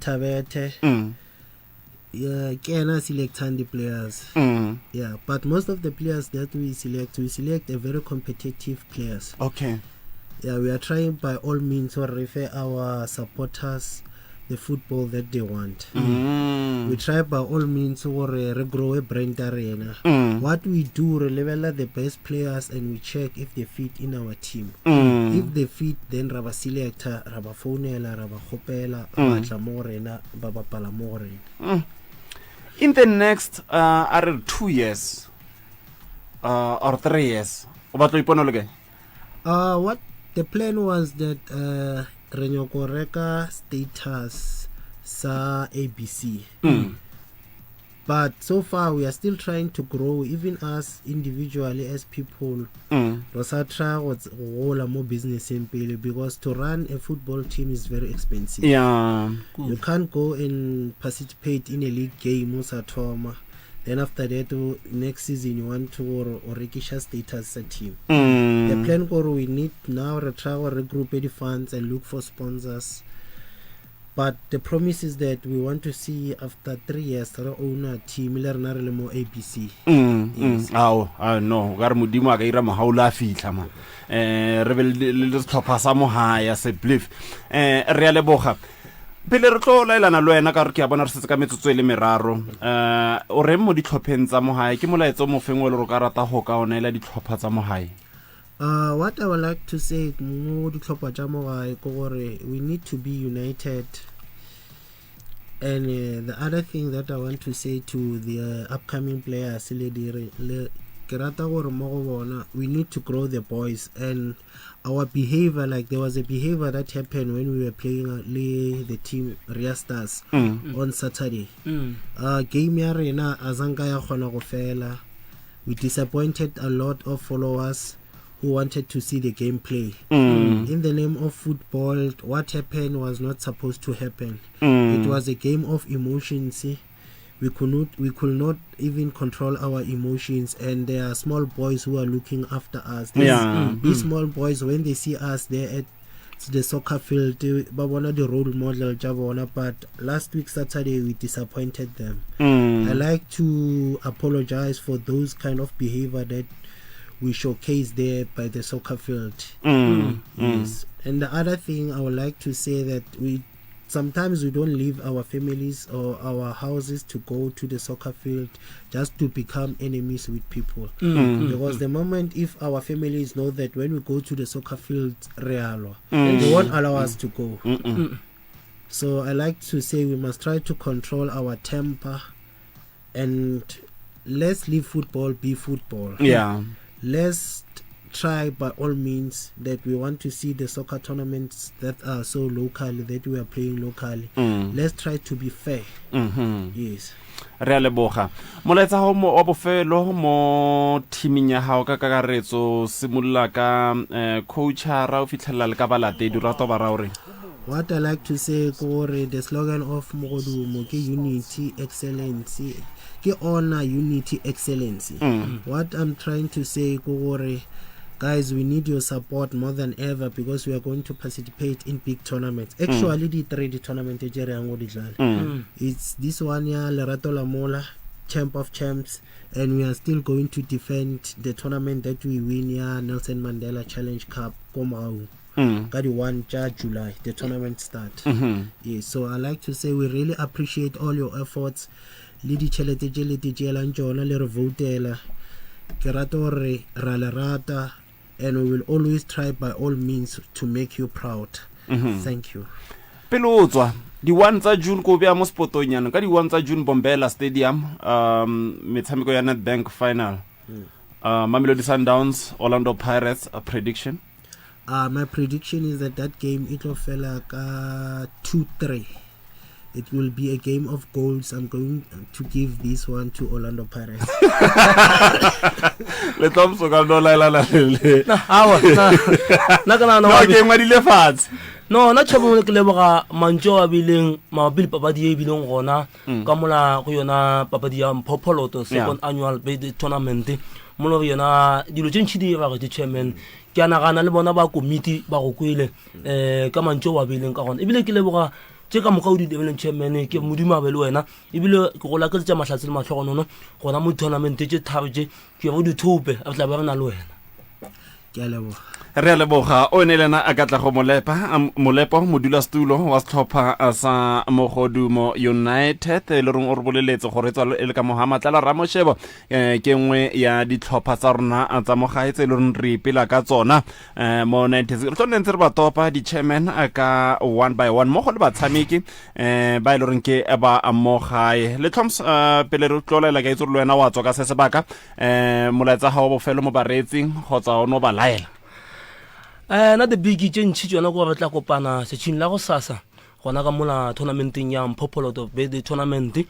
Thabethe. Yeah, ke ena a selectang di-players. Yeah, but most of the players that we select a very competitive players. Okay. Yeah, we are trying by all means to refer our supporters the football that they want. We try by all means gore re grow a brand ya rena. What we do, re lebelela the best players and we check if they fit in our team. If they fit, then ra ba selecta, ra ba founela, ra ba kgopela, ba tla mo go rena, ba bapala mo go rena. In the next a re 2 years or 3 years o batla o ipona o le kae? What the plan was that re nyoko reka status sa ABC. But so far we are still trying to grow, even us individually as people. Re sa try go gola mo businesseng pele, because to run a football team is very expensive. You can't go and participate in a league game o sa thoma. Then after that, next season you want to gore o rekisha status sa team. The plan gore we need now re try go regroup the funds and look for sponsors. But the promise is that we want to see after 3 years re own a team le rena re le mo ABC. Yes. Ao, a no, o ka re modimo a ka ira mogaula a fitlha ma. Re be le setlhopha sa mo gae se bliff. Re a leboga. Pele re tlo laelana le wena ka gore ke a bona re setse ka metsotso e le meraro. O reng mo ditlhopheng tsa mo gae? Ke molaetsa o mofeng o e le gore o ka rata go ka o neela ditlhopha tsa mo gae? What I would like to say mo ditlhopha tša mo gae ke gore we need to be united. And the other thing that I want to say to the upcoming players le dire le ke rata gore mo go bona we need to grow the boys and our behavior, like there was a behavior that happened when we were playing le the team Ria Stars on Saturday. Game ya rena azanka ya kgona go fela. We disappointed a lot of followers who wanted to see the game play. In the name of football, what happened was not supposed to happen. It was a game of emotions. We could not even control our emotions, and there are small boys who are looking after us. These small boys, when they see us there at the soccer field, ba bona the role model tša bona, but last week Saturday we disappointed them. I like to apologize for those kind of behavior that we showcase there by the soccer field. Yes. And the other thing I would like to say that we sometimes we don't leave our families or our houses to go to the soccer field just to become enemies with people. Because the moment if our families know that when we go to the soccer field, re a lwa, they won't allow us to go. So I like to say we must try to control our temper and let's leave football be football. Let's try by all means that we want to see the soccer tournaments that are so local, that we are playing locally. Let's try to be fair. Yes. Re a leboga. Molaetsa gago mo wa bofelo mo teaming ya gago ka kakaretso, simolola ka coachara o fitlhelela le ka balatedi, o rata ba ra o reng? What I like to say ke gore the slogan of Mogodumo ke unity excellency ke honor unity excellency. Mm. What I'm trying to say ke gore guys we need your support more than ever because we are going to participate in big tournaments. Mm. Actually mm. di three di tournament tše re yang go di dlala. Mm. It's this one ya Lerato Lamola champ of champs and we are still going to defend the tournament that we win ya Nelson Mandela Challenge Cup ko Maung. Mm. Ka di 1 tša July the tournament start. Mm -hmm. Yes, so I like to say we really appreciate all your efforts le ditšhelete tše le di tšeelang tšona le re voutela ke rata gore ra le rata and we will always try by all means to make you proud mm -hmm. thank you pele o tswa di-one tsa june ko bea mo spotong yanong ka di-one tsa june bombela stadium um metshameko ya netbank final mm. uh, mamelodi sundowns orlando pirates a prediction uh, my prediction is that that game e tlo fela ka 2-3 It will be a game of goals. I'm going to give this one to Orlando Pirates. Le Thompson ka no laelana le. Awa, na ka nagana No, ke ngwadile fatshe. No, na tšhabo ke leboga mantšu a bileng mabapi le papadi e bileng gona mm. ka mola go yona papadi ya Mphopoloto second annual birthday tournament mo le yona dilo tše ntšhi di diragetše chairman ke a nagana le bona ba komiti ba go kwele um ka mantšu a bileng ka gona ebile ke leboga tše ka moka o di lebeleng chairman ke modimo a be le wena ebile ke go lakeletša mahlatse le mahlogonono gona mo di-tournament tše tharo tše ke go di thope re tla be re na le wena ke a leboga re a leboga o ne lena a ka tla go molepa molepo modulasetulo wa setlhopha sa mogodumo united e le reng o re boleletse gore e tswa e le ka mohamatlala ramoshebo um ke nngwe ya ditlhopha tsa rona tsa mogae tse e le reng re ipela ka tsona um mo 96 re tlo nne ntse re ba topa di-chairman eh, ka one by one mmogo le batshameki um ba e le goreng ke ba mo gae le tlhoms um pele re tlo laela ka itse gore le wena wa tswa ka se sebaka um molaetsa ga wa bofelo mo bareetsing kgotsa o no ba laela um na the big tše ntšhi tsona ko re tla kopana setšhing la go sasa gona ka mola tournamenteng ya mphopoloto birthday tournament um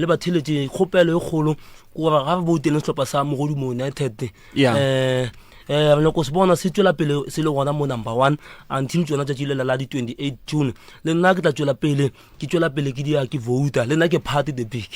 le batheletše kgopelo e kgolo kore ga re bouteleng sehlopha sa mogodumo united Yeah. eh eh re nyako se bona se tswela pele se le gona mo number one until tsona tšatši lela la di-28 june le nna ke tla tswela pele ke tswela pele ke dia ke vouta le nna ke party the big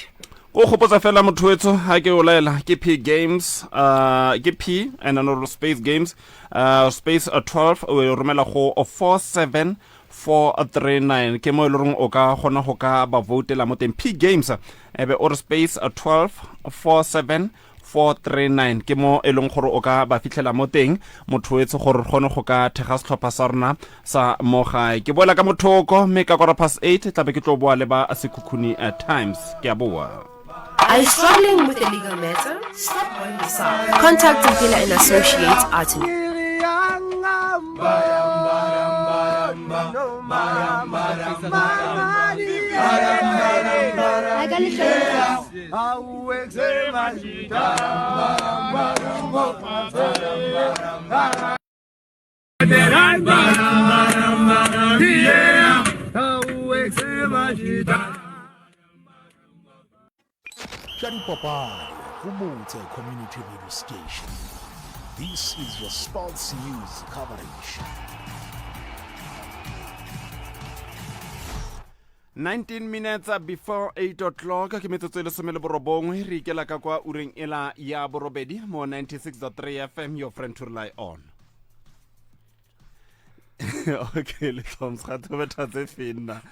o gopotsa fela motho wetso ga ke o laela ke p games uh, ke p and then space games uh, space uh, 12 o e romela go 47 439 ke mo e le goreng o ka kgona go ka ba voutela mo teng p games ebe o re space 12 47 439 ke mo e leng gore o ka ba fitlhela mo teng motho o etse gore re kgone go ka thega setlhopha sa rona sa mo gae ke boela ka mothoko mme ka kora past 8 tlabe ke tlo boa le ba sekhukhuni eh, times ke a boa Are you struggling with a legal matter? Stop worrying yourself. Contact Mpila and Associates Attorney. Tša dipapadi go Motse Community Radio Station. This is your sports news coverage. 19 minutes before 8 o'clock ke metsotso e lesome le borobongwe re ikela ka kwa ureng ela ya borobedi mo 96.3 fm your friend to rely on okay le tlhoms ga thobe tse fenna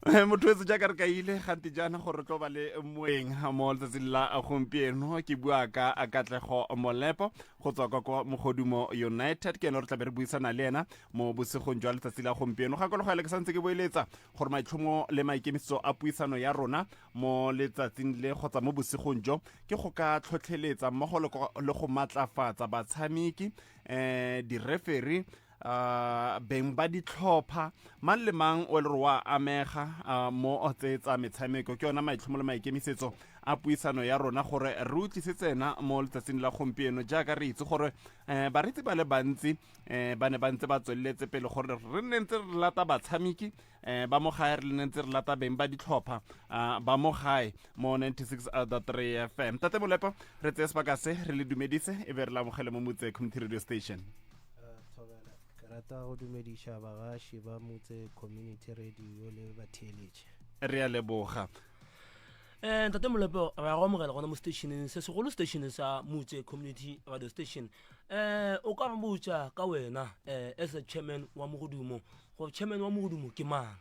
eh, motho etse jaaka re kaile gante jaana gore re tlo ba le moeng mo letsatsing la gompieno ke bua ka katlego molepo go tswa kwa kwa mogodumo united ke ene re tlabe re buisana le ena mo bosigong jwa letsatsi la gompieno gakologele ke santse ke boeletsa gore maitlhomo le maikemisetso a puisano ya rona mo letsatsing le kgotsa mo bosigong jo ke go ka tlhotlheletsa mmogo le go matlafatsa batshameki um direferi uh beng ba ditlhopha mang le mang o e le gore wa amega uh, mo tse tsa metshameko ke yona maitlhomo le maikemisetso a puisano ya rona gore re utlwisetse ena mo letsatsing la gompieno jaaka re itse gore um bareetsi ba le bantsi um ba ne ba ntse ba tsweleletse pele gore re nne ntse re lata batshameki um ba mo gae re nne ntse re lata beng ba ditlhopha uh, ba mo gae mo 96.3 fm tate molepo re tseye sebaka se re le dumedise e be re lamogele mo motse community radio station ke rata rata go dumediša bagaši ba Motse Community Radio le batheeletši. Re a leboga. Eh, ntate Molepo, re a go amogela gona mo stationeng se segolo stationeng sa Motse Community Radio Station. Eh, o ka re botša ka wena eh, as a chairman wa Mogodumo, gore chairman wa Mogodumo ke mang?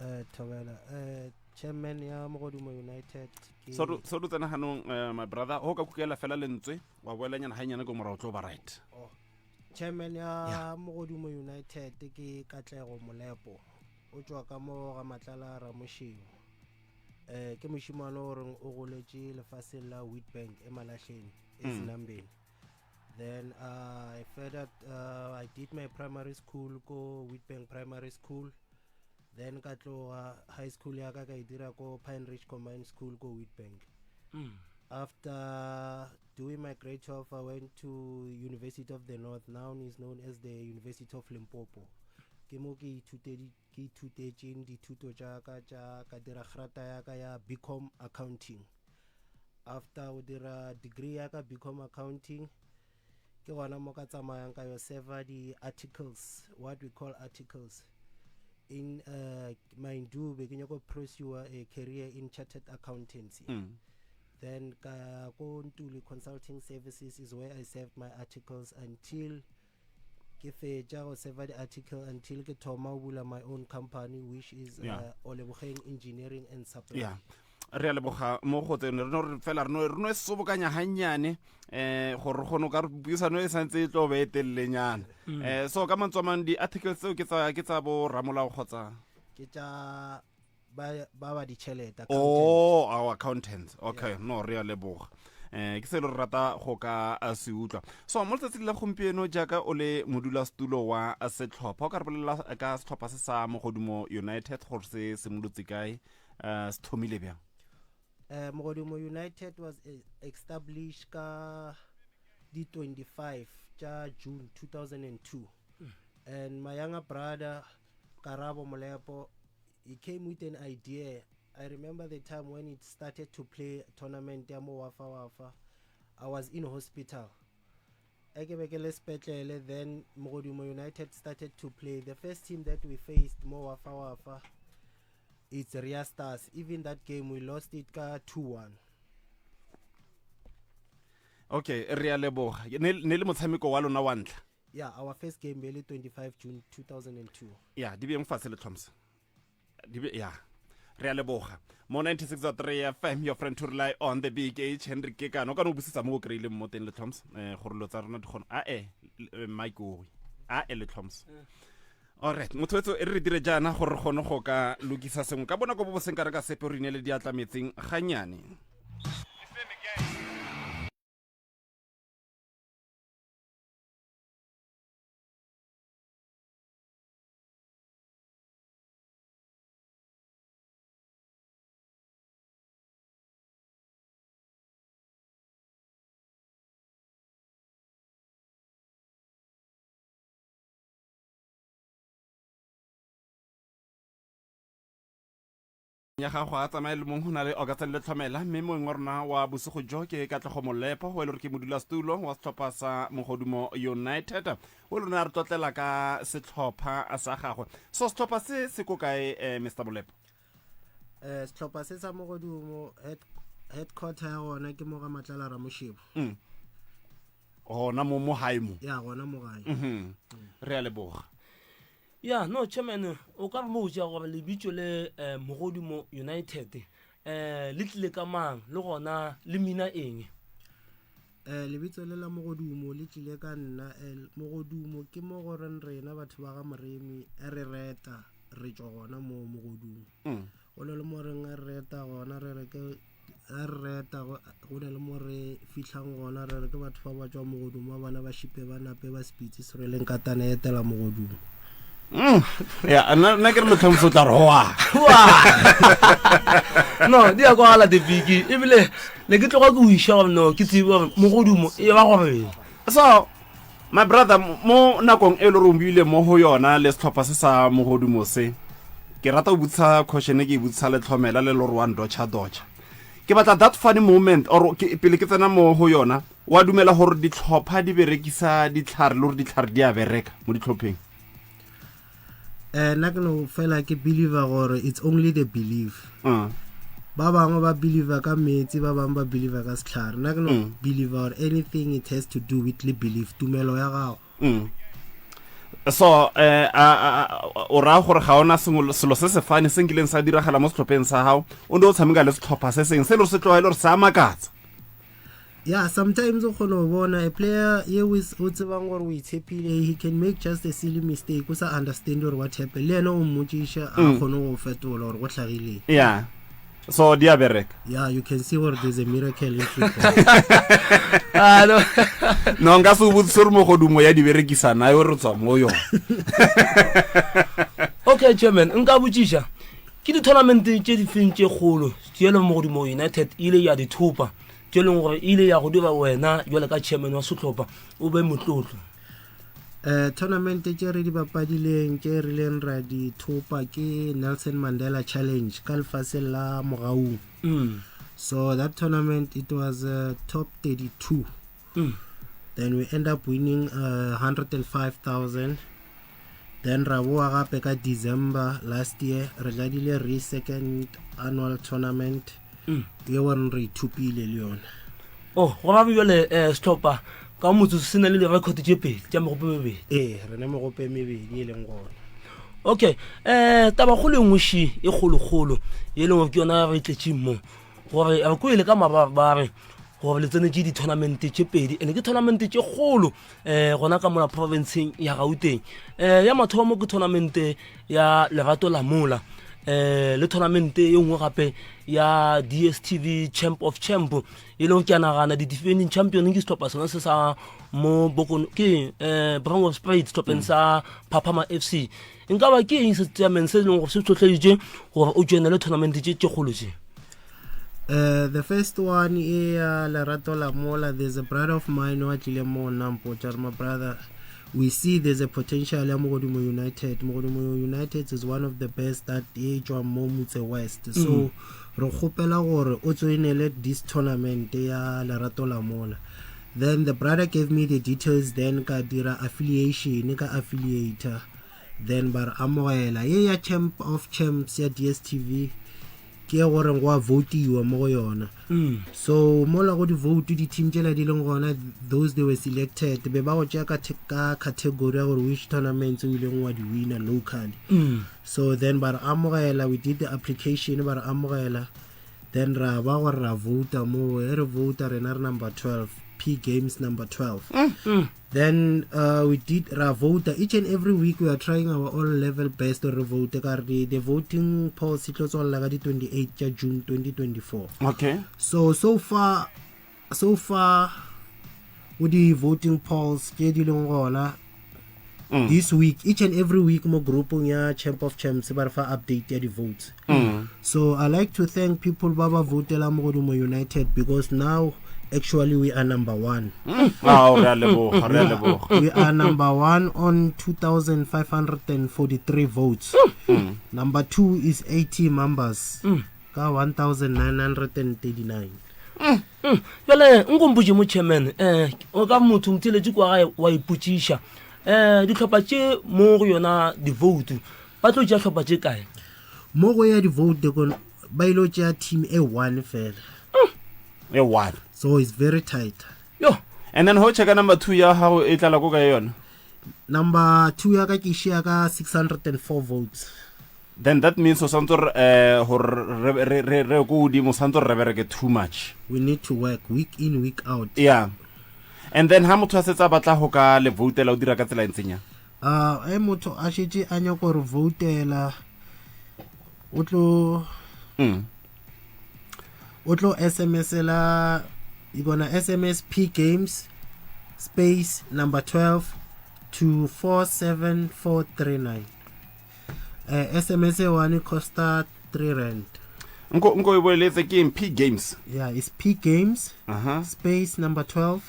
Eh, thobela eh, chairman ya Mogodumo United ke So so do tsena ganong eh, my brother, go ka kukela fela lentswe wa boelanyana ganyane ko morago tlo ba right. Oh. Chairman ya Mogodumo United ke Katlego Molepo. O tšwa ka mo ga Matlala Ramošeu. Eh, ke mošemane o reng o goletše lefaseng la Witbank e Malahleng e mm. Zinambeni. Then uh, I further uh, I did my primary school ko Witbank Primary School. Then ka tloga high school ya ka ka e dira ko Pine Ridge Combined School ko Witbank. Mm. After doing my grade 12 I went to University of the North now is known as the University of Limpopo. Ke mo ke ithutedi Ke ithutetšeng dithuto tša ka tša ka dira grata ya ka ya BCom Accounting. After go dira degree ya ka BCom Accounting, ke gona mo ka tsamayang ka yo server di-articles, what we call articles. In uh, mind you, be ke nyako pursue a career in chartered accountancy. Mm. Then ka ko Ntuli Consulting Services is where I served my articles until Ke fetša go seva di-article until ke thoma go bula my own company which is yeah. uh, Olebogeng Engineering and Supply. Yeah. re a leboga mo go tsene re no re fela re no re no e sobokanya gannyane eh gore re kgone ka re puisano e santse e tlo be e telelenyana mm. eh so ka mantswe a mang di-articles tseo ke tsa ke tsa bo ramolao kgotsa ke tsa ba ba ba ditšhelete oh our accountants okay yeah. no re a leboga eh ke se le rata go ka se utlwa so mo letsatsing la gompieno jaaka o le modulasetulo wa setlhopha o ka re bolelela ka setlhopha se sa mogodumo united gore se simolotse kae um se thomile bjang um mogodumo united was e, established ka di 25 tša june 2002 mm. and my younger brother karabo molepo He came with an idea. I remember the time when it started to play tournament ya mo Wafa Wafa. I was in hospital. E ke be ke le sepetlele then Mogodumo United started to play. The first team that we faced mo Wafa Wafa it's Ria Stars. Even that game we lost it ka 2-1. Okay, re a leboga. Ne ne le motshameko wa lona wa ntlha. Yeah, our first game be le 25 June 2002. Ya, di beng fatshe le tlhomsa. Di be ya. Re a leboga. Mo 96.3 FM your friend to rely on the big H Henry Kekano ka no busetsa mo o kry-ileng mo teng le tlhomsa eh gore lo tsa rona di kgona a e Mike Owe a e le tlhomsa. Alright, motho wetso e re re dire jaana gore re kgone go ka lokisa sengwe ka bonako bo bo seng ka re ka sepe re inele diatla metseng ganyane. Ya gago a tsamaye le mong go na le Augustine Letlhomela mme moeng wa rona wa bosigo jo ke Katlego Molepo o e le gore ke modulasetulo wa setlhopha sa Mogodumo United o le rona re tlotlela ka setlhopha sa gagwe so setlhopha se se ko kae eh, Mr Molepo Eh setlhopha se sa Mogodumo head headquarter ya gona ke mo ga Matlala Ramoshebo. Mm. Gona mo mo gae mo. Ya gona mo gae. Mm -hmm. Re a leboga. Ya no chairman o ka re botša gore lebitso le eh, Mogodumo United eh, le tlile ka mang le gona le mina eng? Eh, lebitso le la Mogodumo le tlile ka nna eh, Mogodumo ke mo go reng rena batho ba ga Moremi re reta re tšwa gona mo Mogodumo mm. Go na le mo reng re reta gona re re ke re reta go na le mo re fihlang gona re re ke batho ba ba tswa mogodumo ba bana ba šipe ba nape ba sepitse se rweleng katana etela mogodumo mm. ya nna ke re lotlhomso tla re hoa no di ya kwagala depiki ebile ne ke tloga ke o iša gore no ke tsebe gore mogodumo e ba gore so My brother, mo nakong e le gore o bile mo go yona le setlhopha se sa mogodumo se, ke rata go botsa question e ke e botsa letlhomela le le gore wa ndotšha dotšha. Ke batla that funny moment or ke, pele ke tsena mo go yona, Wa dumela gore dihlopha di berekisa dihlare le gore dihlare di a bereka mo dihlopheng? Eh, nna ke no fela ke believer gore it's only the belief. Mm. Ba bangwe ba believer ka meetse, ba bangwe ba believer ka sehlare. Nna ke no Mm. believer gore anything it has to do with le belief, tumelo ya gago. Mm. So eh a o raya gore ga ona sengwe selo se se fane se nkileng sa diragala mo setlhopheng sa gago o ne o tshameka le setlhopha se sengwe se le gore se tloga e le gore se a makatsa? Yeah, sometimes o kgona go bona a player ye o tsebang gore o itshepile, he can make just a silly mistake, o sa understand gore what happened, le yena o mmotšiša a kgone go fetola gore go hlagileng. Yeah, so di a bereka. Yeah, you can see gore there's a miracle in football. Ah, no. No, nka se o botsise gore mogodumo ya di berekisa na yo re tswa mo yona. Okay chairman, nka botšiša ke di-tournament tše di feng tše kgolo tše leng Mogodumo United e ile ya di thopa, tše leng gore e ile ya go dira wena jwale ka chairman wa sehlopha o be motlotlo? Tournament tše re di bapadileng tše rileng ra di thopa ke Nelson Mandela Challenge ka lefaseng la Mogaung. So that tournament it was top 32. Then we end up winning 105,000. Then ra boa gape ka December last year re dladile re second annual tournament ye gore re ithupile le yona. Oh, go ra bjale sehlopha ka motsotso se na le direkhoto tše pedi tša megope mebedi. Ee, re ne megope mebedi e leng gona. Okay, tabakgolo e nngwe ši e kgolokgolo ye e leng gore ke yona re tletšeng mo, gore re kwele ka mabarebare gore le tsenetše di-tournament tše pedi, ene ke tournament tše kgolo gona ka mola provinceng ya Gauteng. Ya mathomo ke tournament ya Lerato la Mola, le tournament ye nngwe gape ya DStv Champ of Champ, e leng ke a nagana di-defending champion ke sehlopha sona se sa mo Bokone, ke Brown Spruit sehlopheng sa Phaphama FC. Nka ba ke eng se chairman se e leng gore se hlohleditše gore o joinele tournament tše tše kgolo tše? The first one e ya Lerato la Mola, there's a brother of mine wa tlile mo nna mpotša re, my brother, we see there's a potential ya Mogodumo United. Mogodumo United is one of the best that e tšwang mo Motse West. So re kgopela gore o joinele this tournament ya Lerato la Mola. Then the brother gave me the details, then ka dira affiliation, ka affiliator, then ba re amogela. Ye ya Champ of Champs ya DStv ke ye gore go a votiwa mo go yona. So mola go di-vote di-team tšela di leng gona, those they were selected be ba go tšea ka ka category ya gore which tournaments o ileng wa di winner locally. So then ba re amogela, we did the application, ba re amogela, then ra ba gore ra vota moo. E re vota rena re number 12, P Games number 12. Then we did ra vota each and every week. We are trying our all level best re vote ka re the voting polls e tlo tswalela ka di 28 tša June 2024. Okay. So, so far, so far go di voting polls tše di leng gona this week, each and every week mo groupong ya Champ of Champs ba re fa update ya di-votes. So I like to thank people ba ba votela Mogodumo United, because now actually we are number one. Ao, re a leboga, re a leboga. We are number one on 2543 votes. Number two is 80 members ka 1939. Bjale nkompotše mo chairman, o ka motho motheeletši kwa gae wa ipotšiša, dihlopha tše mo go yona di-vote ba tlo tšea hlopha tše kae? Mo go ya di-vote ba ile go tšea team e one fela. E one. So it's very tight. Yo. And then ho checka number 2 ya gago e tlala ko kae yona? Number 2 ya ka ke share ka 604 votes. Then that means o santse re gore re re re ko godimo, santse re bereke too much. We need to work week in week out. Yeah. And then ha motho a setse a batla go ka le voutela o dira ka tsela e ntseng yang? E motho a šetše a nyaka gore voutela o tlo o tlo SMS-ela, you gonna SMS P Games space number 12 to 47439. SMS e one costa 3 rand. Nko e boeletse ke eng? P Games. Yeah, it's P Games space number 12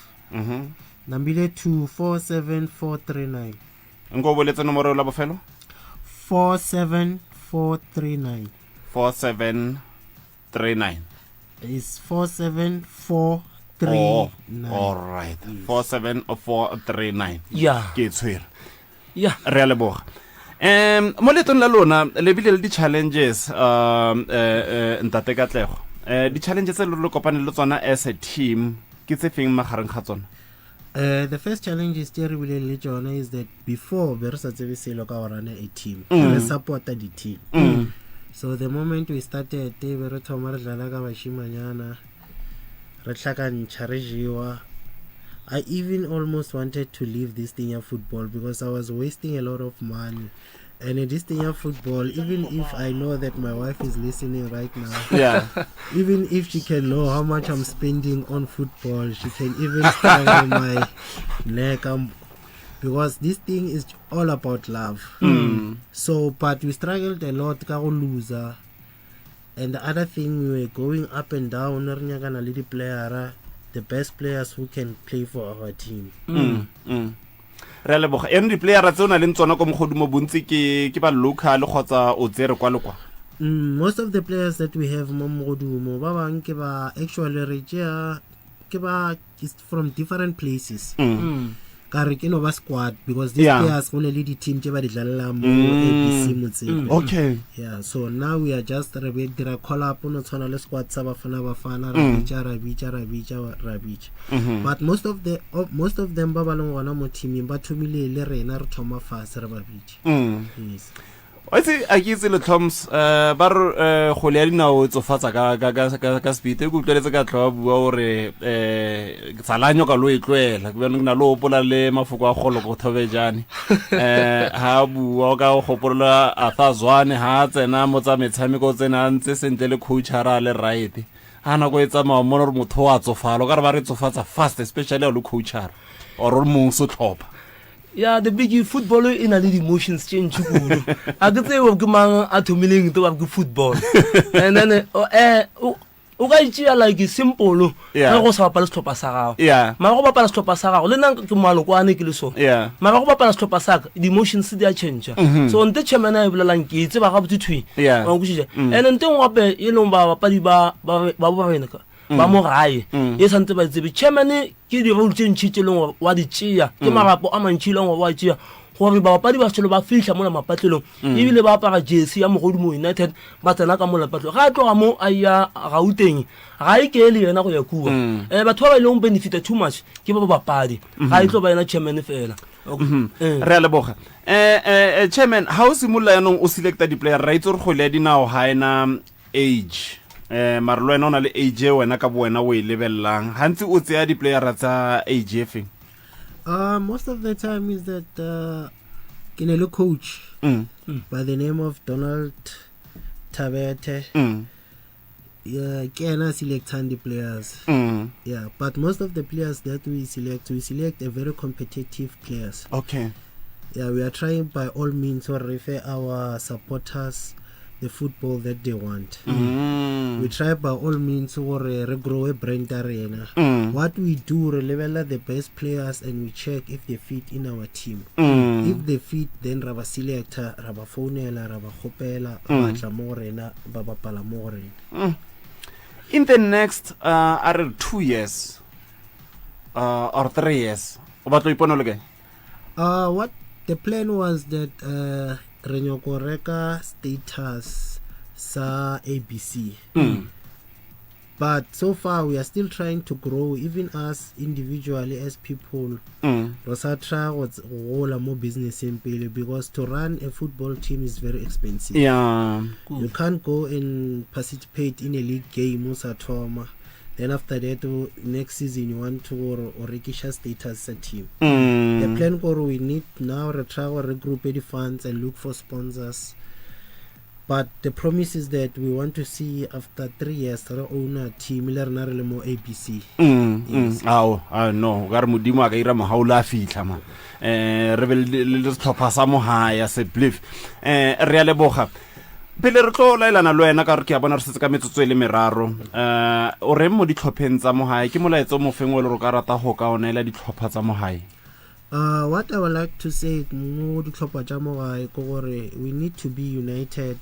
nambile to 47439. Nko boletse nomoro la bofelo? 47439. 4739. Is 47439. Oh, 9. all right. 47439. Ya. Ke e tshwere. Ya. Re a leboga. Um mo leetong la lona le bile le di-challenges um eh, eh, ntate Katlego. Eh di-challenges tse le le kopane le tsona as a team ke tse feng magareng ga tsona? The first challenges tše re bileng le tšona is that before be re sa tsebe selo ka go rana a team mm. re supporta di-team mm. so the moment we started be re thoma re dlala ka bašimanyana re hlakantšha re jewa I even almost wanted to leave this thing of football because I was wasting a lot of money. And in this thing of football, even if I know that my wife is listening right now, yeah, even if she can know how much I'm spending on football, she can even strangle my neck. Because this thing is all about love. So, but we struggled a lot, ka go loser. And the other thing, we were going up and down, re nyakana le di-playera, the best players who can play for our team. Re a leboga. Eno di-playera tse o na leng tsona ko mogodumo bontsi ke ke ba local kgotsa o tsere kwa le kwa? Most of the players that we have mo mogodumo ba bang ke ba actually re tšea ke ba from different places. Ka re ke no ba squad because these players go ne le di-team tše ba di dlalelang mo ABC Motsepe. Okay. Yeah, so now we are just re be dira call up no tshwana le squad sa Bafana Bafana, ra bitša ra bitša ra bitša ra bitša. But most of the of, most of them ba ba leng gona mo teaming ba thomile le rena re thoma fase re ba bitša. Yes. Wa itse a ke itse le Tlhoms eh ba re eh, kgwele ya dinao e tsofatsa ka ka ka ka, ka speed e ke utlweletse ka tlhoa bua gore eh tsalanyo ka lo e tloela ke bjano ke na le opola le mafoko a kgolo go thobejane eh ha bua o ka go gopolola a tha zwane ha tsena mo tsa metshameko o tsena a ntse sentle le coach ha ra le right ha nako e tsamaya mmona gore motho o a tsofala o ka re ba re tsofatsa fast especially ha o le coachara or o le mong setlhopha. Ya the big football e na le di-emotions tše ntši kudu a ke tseo ke mang a thomileng to ba ke football and then eh o ka itšea like simple ge go sa bapale sehlopha sa gago mara go bapala sehlopha sa gago le nna ke malokwane ke le so mara go bapala sehlopha sa ka di-emotions di a change so nte chairman a e bolelang ke e tseba gabotse thwi wa nkwešiša and nte nngwe gape e leng babapadi ba ba ba rena ba mo gae e santse ba tsebe chairman ke di-role tše ntšhi tše e leng gore wa di tšea ke marapo a mantšhi e leng gore wa tšea gore babapadi ba selo ba fihla mola mapatlelong ebile ba apara jersey ya Mogodumo United ba tsena ka mola lepatlelong ga a tloga mo a ya Gauteng ga e ke le yena go ya kua um batho ba ba ileng benefita too much ke ba babapadi ga e tlo ba yena chairman fela re a leboga um chairman ga o simolola yanong o selecta di-player ra itse gore kgwele ya dinao ga ena age eh mara le wena o na le age e wena ka bo wena o e lebelelang gantsi o tseya di-playera tsa age e feng? Most of the time is that ke ne le coach by the name of Donald Thabethe. Yeah, ke ena a selectang di-players. Yeah, but most of the players that we select, we select a very competitive players. Okay. Yeah, we are trying by all means to refer our supporters the football that they want. We try by all means gore re grow a brand ya rena. What we do, re lebelela the best players and we check if they fit in our team. If they fit, then ra ba selecta, ra ba founela, ra ba kgopela, ba tla mo go rena, ba bapala mo go rena. In the next a re 2 years or 3 years o batla o ipone o le kae? What the plan was that re nyoko reka status sa ABC. But so far we are still trying to grow, even us individually as people. Re sa try go gola mo businesseng pele, because to run a football team is very expensive. You can't go and participate in a league game o sa thoma. Then after that, next season you want to gore o rekisha status sa team. The plan gore we need now re try go regroup the funds and look for sponsors. But the promise is that we want to see after 3 years re own a team le rena re le mo ABC. Yes. Ao, a no, o ka re Modimo a ka ira mogaula a fitlha ma. Re be le setlhopha sa mo gae se bliff. Re a leboga. Pele re tlo laelana le wena ka gore ke a bona re setse ka metsotso e le meraro. O reng mo ditlhopheng tsa mo gae? Ke molaetsa o mofeng o e le gore o ka rata go ka o neela ditlhopha tsa mo gae? What I would like to say mo ditlhopha tša mo gae ke gore we need to be united.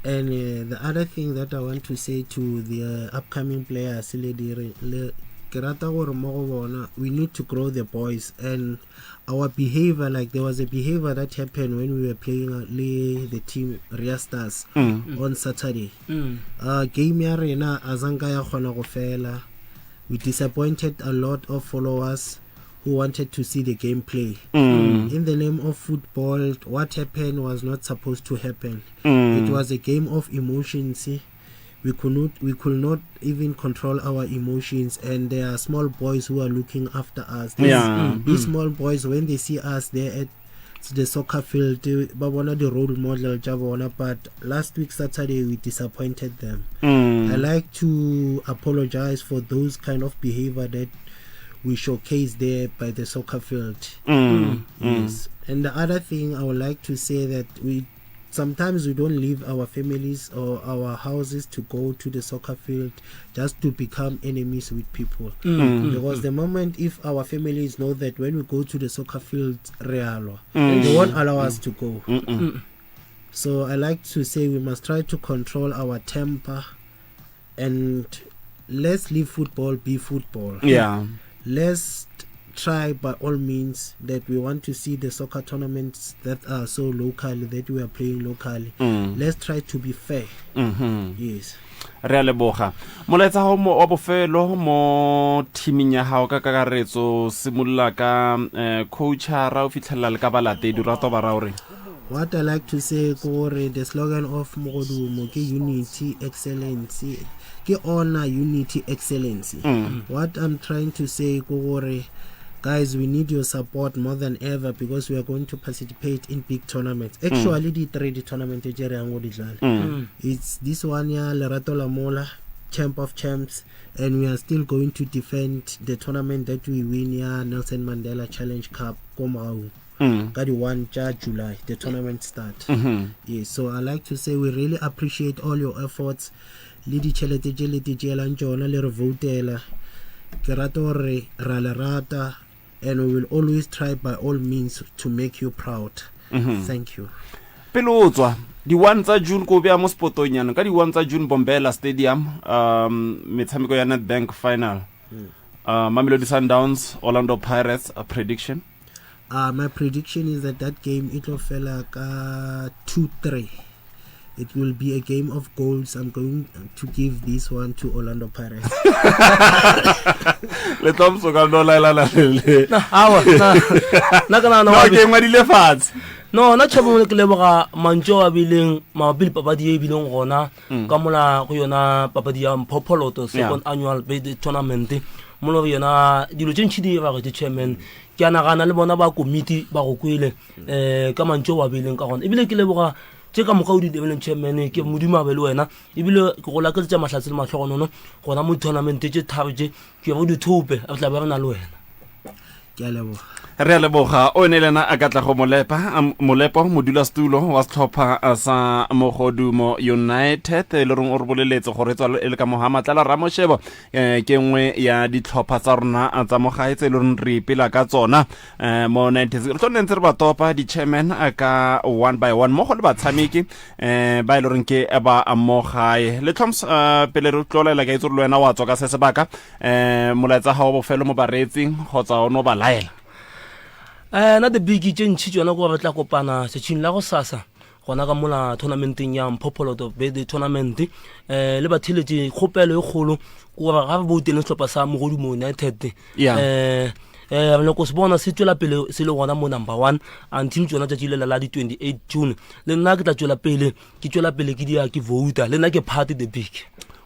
And uh, the other thing that I want to say to the uh, upcoming players le dire le ke rata gore mo go bona we need to grow the boys and our behavior like there was a behavior that happened when we were playing uh, le the team Ria Stars mm. on Saturday mm. uh, game ya rena azanka ya kgona go fela we disappointed a lot of followers who wanted to see the game play. Mm. In the name of football, what happened was not supposed to happen. Mm. It was a game of emotions. We could not we could not even control our emotions and there are small boys who are looking after us. These, yeah. these mm. small boys when they see us there at the soccer field ba bona the role model tša bona but last week saturday we disappointed them mm. i like to apologize for those kind of behavior that we showcase there by the soccer field mm. mm. yes and the other thing i would like to say that we sometimes we don't leave our families or our houses to go to the soccer field just to become enemies with people mm. because the moment if our families know that when we go to the soccer field realwa mm. they won't allow us to go mm -mm. so i like to say we must try to control our temper and let's leave football be football yeah let's try by all means that we want to see the soccer tournaments that are so locally that we are playing locally mm. let's try to be fair mm -hmm. yes re a leboga molaetsa wa bofelo mo teaming ya gago ka kakaretso simolola ka um eh, coachara o fitlhelela le ka balatedi rato ba ra gore What I like to say ke gore the slogan of Mogodumo ke unity excellency ke honor unity excellency mm. what I'm trying to say ke gore guys we need your support more than ever because we are going to participate in big tournaments mm. actually mm. di three di tournament tse re yang go di dlala mm. it's this one ya Lerato Lamola champ of champs and we are still going to defend the tournament that we win ya Nelson Mandela Challenge Cup ko Maung mm. ka di 1 tša July the tournament start mm -hmm. yes so I like to say we really appreciate all your efforts le ditšhelete tše le di tšeelang tšona le re voutela ke rata gore ra le rata and we will always try by all means to make you proud mm -hmm. thank you pele o tswa di-one tsa june ko bea mo spotong yana ka di-one tsa june bombela stadium um metshameko ya netbank final mm. uh, mamelodi sundowns orlando pirates a prediction Uh, my prediction is that that game it will fela ka 2-3. It will be a game of goals. I'm going to give this one to Orlando Pirates. le tlo msoka no laelana le awa na ka nagana no ke ngwadile fatshe no na tšhabo ke leboga mantšu a bileng mabapi le papadi e bileng gona mm. ka mola go yona papadi ya mphopholoto second annual birthday tournament mo le yona dilo tše ntšhi di ragetše chairman ke a nagana le bona ba komiti ba go kwele um ka mantšu wa beileng ka gona ebile ke leboga tše ka moka o di lebeleng chairman ke modimo a be le wena ebile ke go lakeletša mahlatse le mahlogonono gona mo tournamente tše tharo tše ke go di thope re tla be re na le wena ke a leboga re a leboga o ne lena a ka tla go molepa molepo modulasetulo wa setlhopha sa mogodumo united e le reng o re boleletse gore e tswa e le ka mohamatlala ramoshebo um ke nngwe ya ditlhopha tsa rona tsa mo gae tse e le reng re ipela ka tsona um mo 96 re tlo nne ntse re ba topa di-chairman ka one by one mmogo le batshameki um ba e le reng ke ba mo gae le tlhoms um pele re tlolela ka itse gore le wena wa tswa ka se sebaka um molaetsa ga wa bofelo mo bareetsing kgotsa o no ba laela um na the big tše ntšhi tsona ko re tla kopana setšhing la go sasa gona ka mola tournamenteng ya mphopoloto birthday tournament um le batheletše kgopelo e kgolo gore ga re bouteleng sehlopha sa mogodumo united Yeah. um um re nyako se bona se tswela pele se le gona mo number one until tsona tšatši lela la di-28 june le nna ke tla tswela pele ke tswela pele ke dia ke vouta le nna ke party the big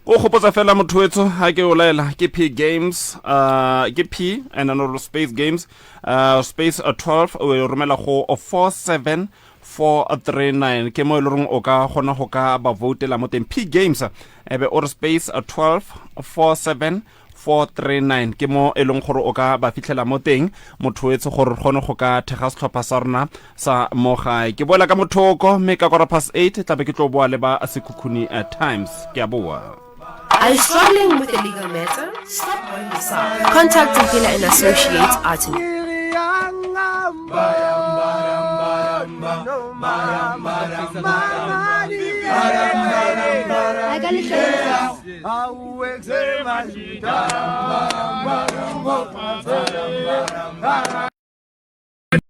ko gopotsa fela motho wetso ga ke o laela ke p games uh, ke p and then space games uh, space 12 o e romela go 47 439 ke mo e le goreng o ka kgona go ka ba voutela mo teng p games ebe o re space 12 47 439 ke mo e leng gore o ka ba fitlhela mo teng motho etse gore re kgone go ka thega setlhopha sa rona sa mo gae ke boela ka mothoko mme ka kora past 8 tlabe ke tlo boa le ba sekhukhuni eh, times ke a boa Are you struggling with a legal matter? Stop worrying yourself. Contact Mpila and Associates Attorney. A ka le hlalosa.